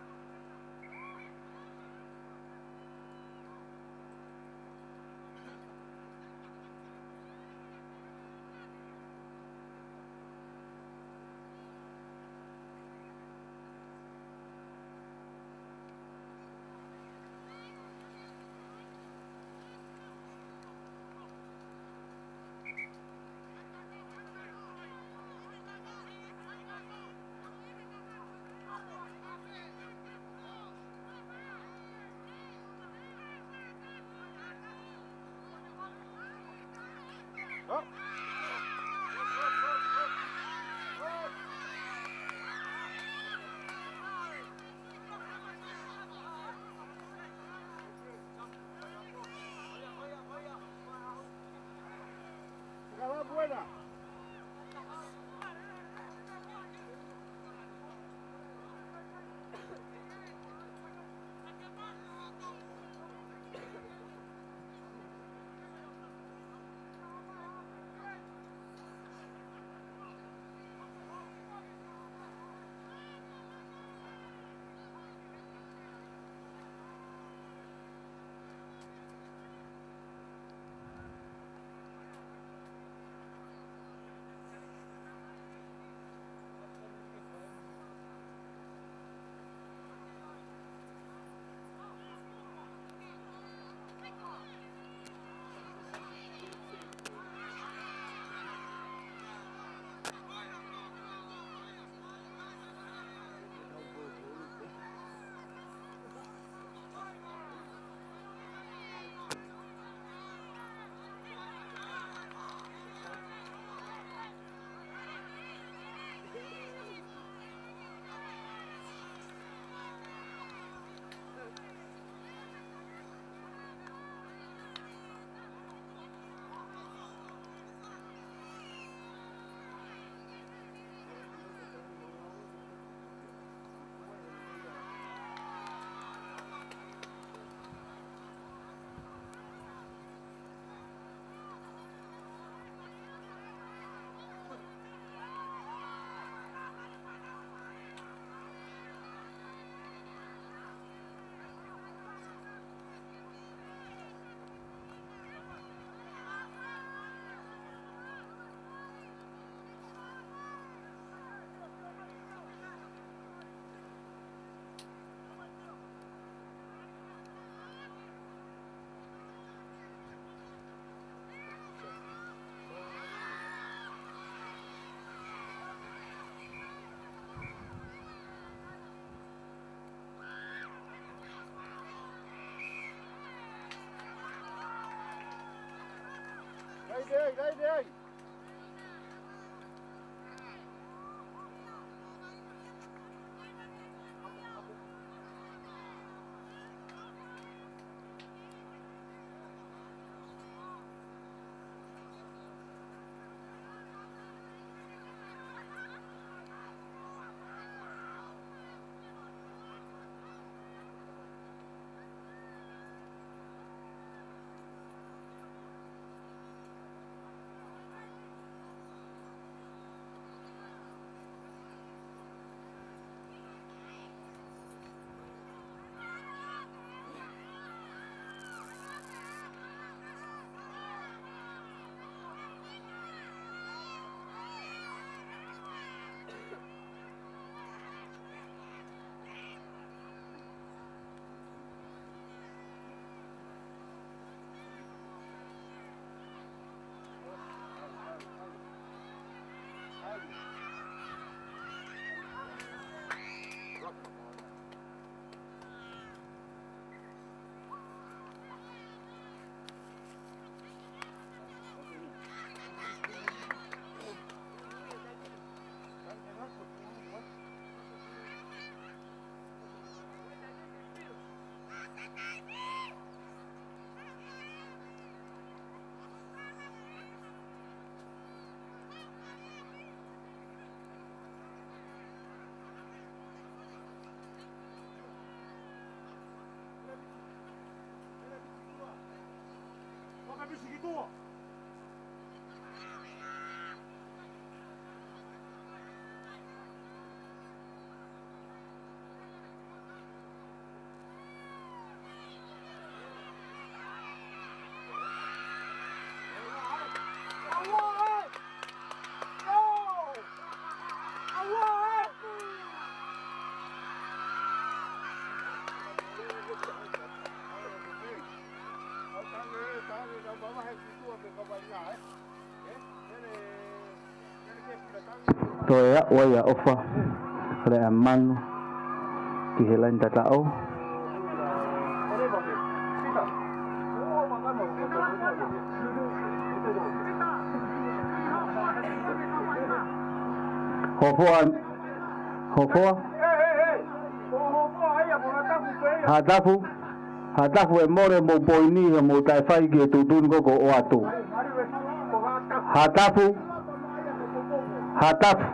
Toe aʻu ai ʻa ʻOfa Leamanu ki he laine tataʻo. Hofoa, Hofoa. Hatafu. Hatafu ʻe mole homou poini he mou taʻe fai ki he tuʻutuʻuni ko ē ko ʻOatu. Hatafu. Hatafu.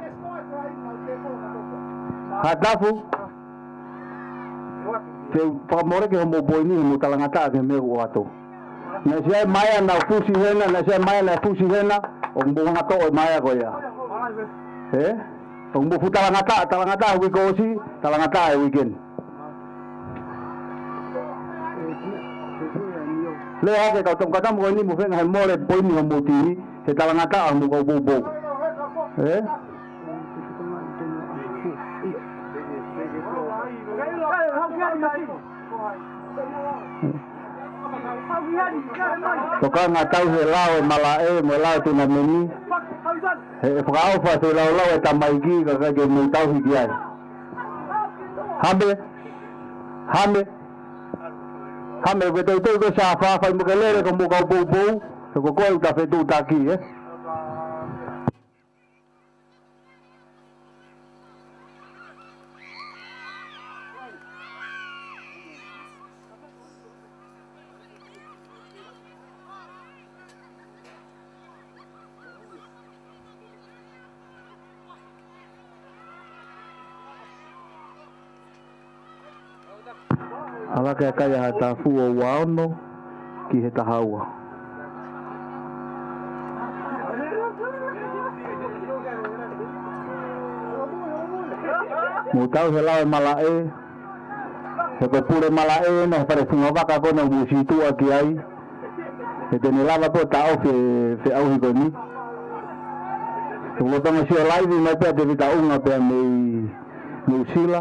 Hatafu. Te u fakamoleki homou poini he mou talangataʻa ki he meʻa ʻoku ʻoatu. Naʻe ʻi ai e maea naʻe fusi hena, naʻe ʻi ai e maea naʻe fusi hena, ʻoku mou ngatoʻo e maea ko ia. Ē? ʻOku mou fuʻu talangataʻa, talangataʻa he uike ʻosi, talangataʻa he uike ni. Lea hake kau tau katamu ko eni mo fenga he mole poini homou timi, he talangataʻa homou kau poupou. Ē? Tokanga tauhi e lao e malaʻe mo e lao e tunameni. He ʻe fakaʻofa ʻa e laulau e tamaiki ka ʻikai ke mou tauhi ki ai. Hame, hame, hame ke teuteu ke sa fāfai mo ke lele ko homou kau poupou, he ko koe ʻoku ta fetuʻutaki, ē? Ala ke akai ʻa Hatafu ʻo ua ono ki he taha ua. Mou tauhi e lao e malaʻe, he ko e pule malaʻe ena he fale fungavaka ko ena ʻoku mou situʻa ki ai. He te ne lava pē ʻo taʻofi e feʻauhi ko eni. Ko e lotolotonga sio laivi mai pē ʻa Tevita ʻUnga pea mei Nuʻusila.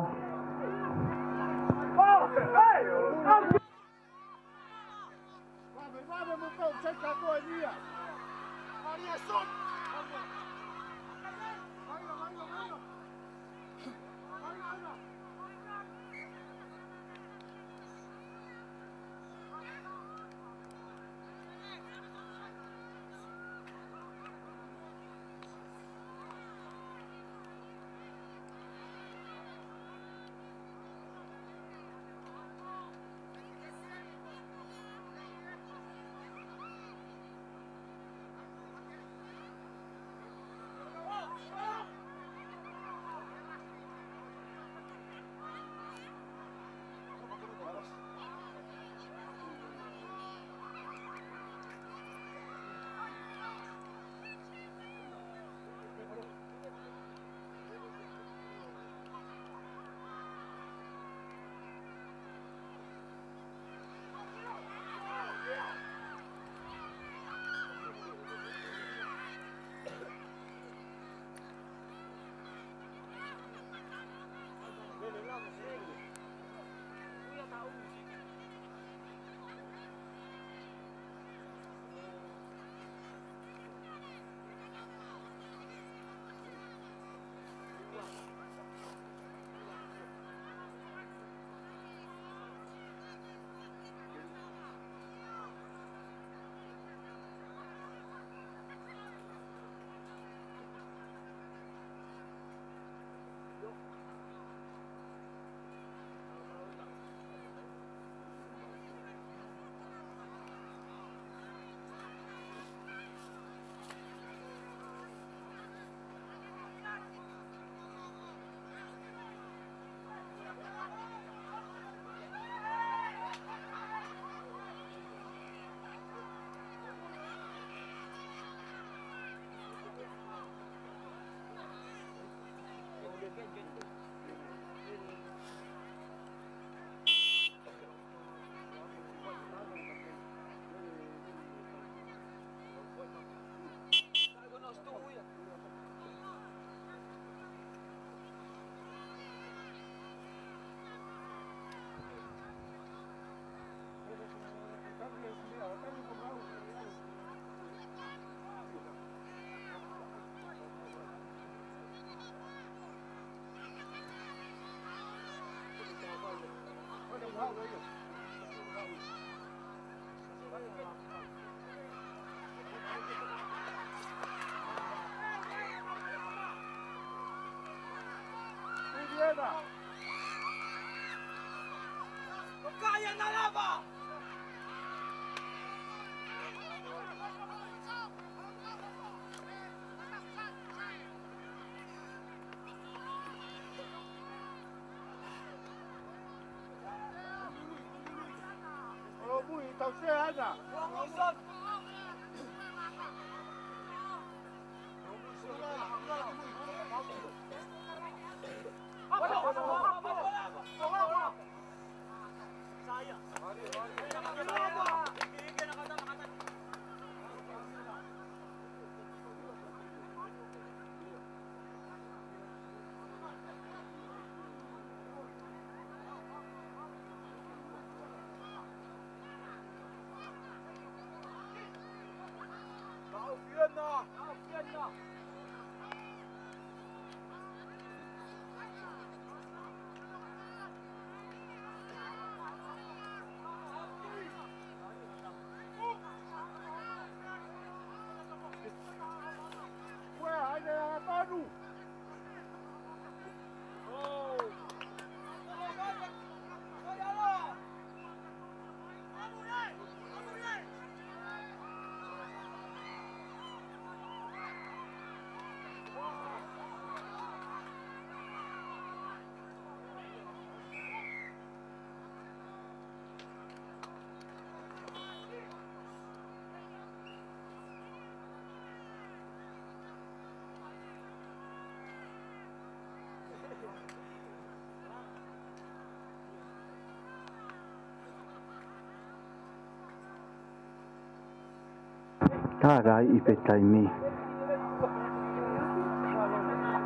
Tālai ʻi pē taimi.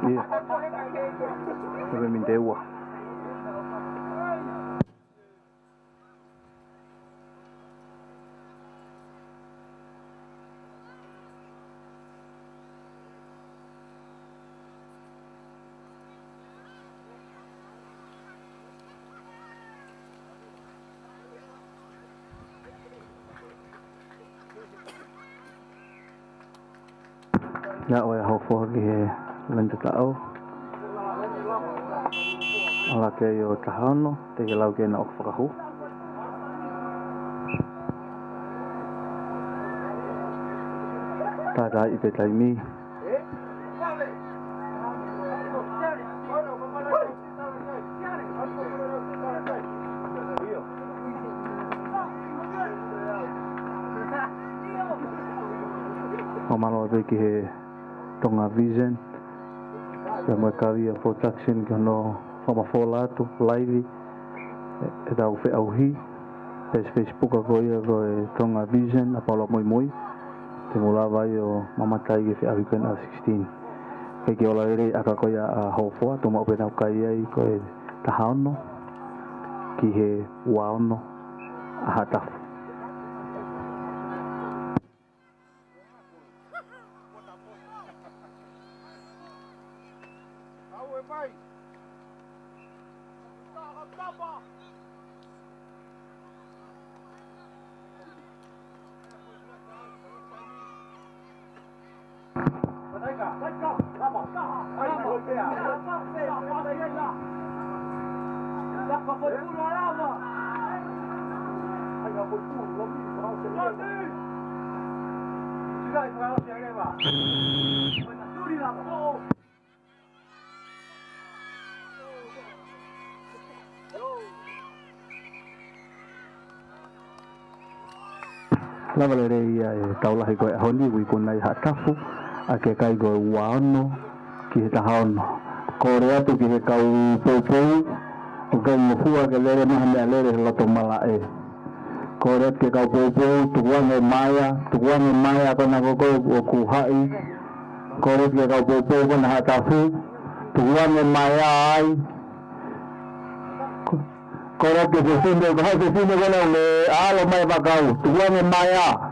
ʻIo. Ko e miniti ua. Naʻe ʻaho fua ki he lani tatau. ʻAlu ki ai ʻo taha ono, teʻeki lau ke na ʻoku fakahū. Tālai ʻi pē taimi. ʻO mālō pē ki he Tonga Vision, pea mo e Kalia Production ki hono fakamafola atu, live, ʻetau feʻauhi, page Facebook ko ia ko e Tonga Vision, ʻa Paula Moimoi, te mou lava ai ʻo mamata ai ki he feʻauhi ko ena R sixteen. Ke ke ola lelei ʻa e kakai ko ia ʻa Hofoa, tomuʻa pē naʻa nau kai ai ko e taha ono ki he ua ono ʻa Haʻatafu. Lava lelei ia e tau lahi ko e ʻaho ni, ui ko nai Haʻatafu, ʻa e kai ko e ua ono ki he taha ono. Kole atu ki he kau poupou, ʻoku ʻikai ngofua ke lele mai ha meʻalele he loto malaʻe. Kole atu ki he kau poupou, tukuange mai ā, tukuange mai ā ko ena ko ē ʻoku haʻi. Kole atu ki he kau poupou ko ena Haʻatafu, tukuange mai ā ai. Kole atu ki he fefine, ko hai fefine ko ena ʻoku ʻalu mai fakau, tukuange mai ā.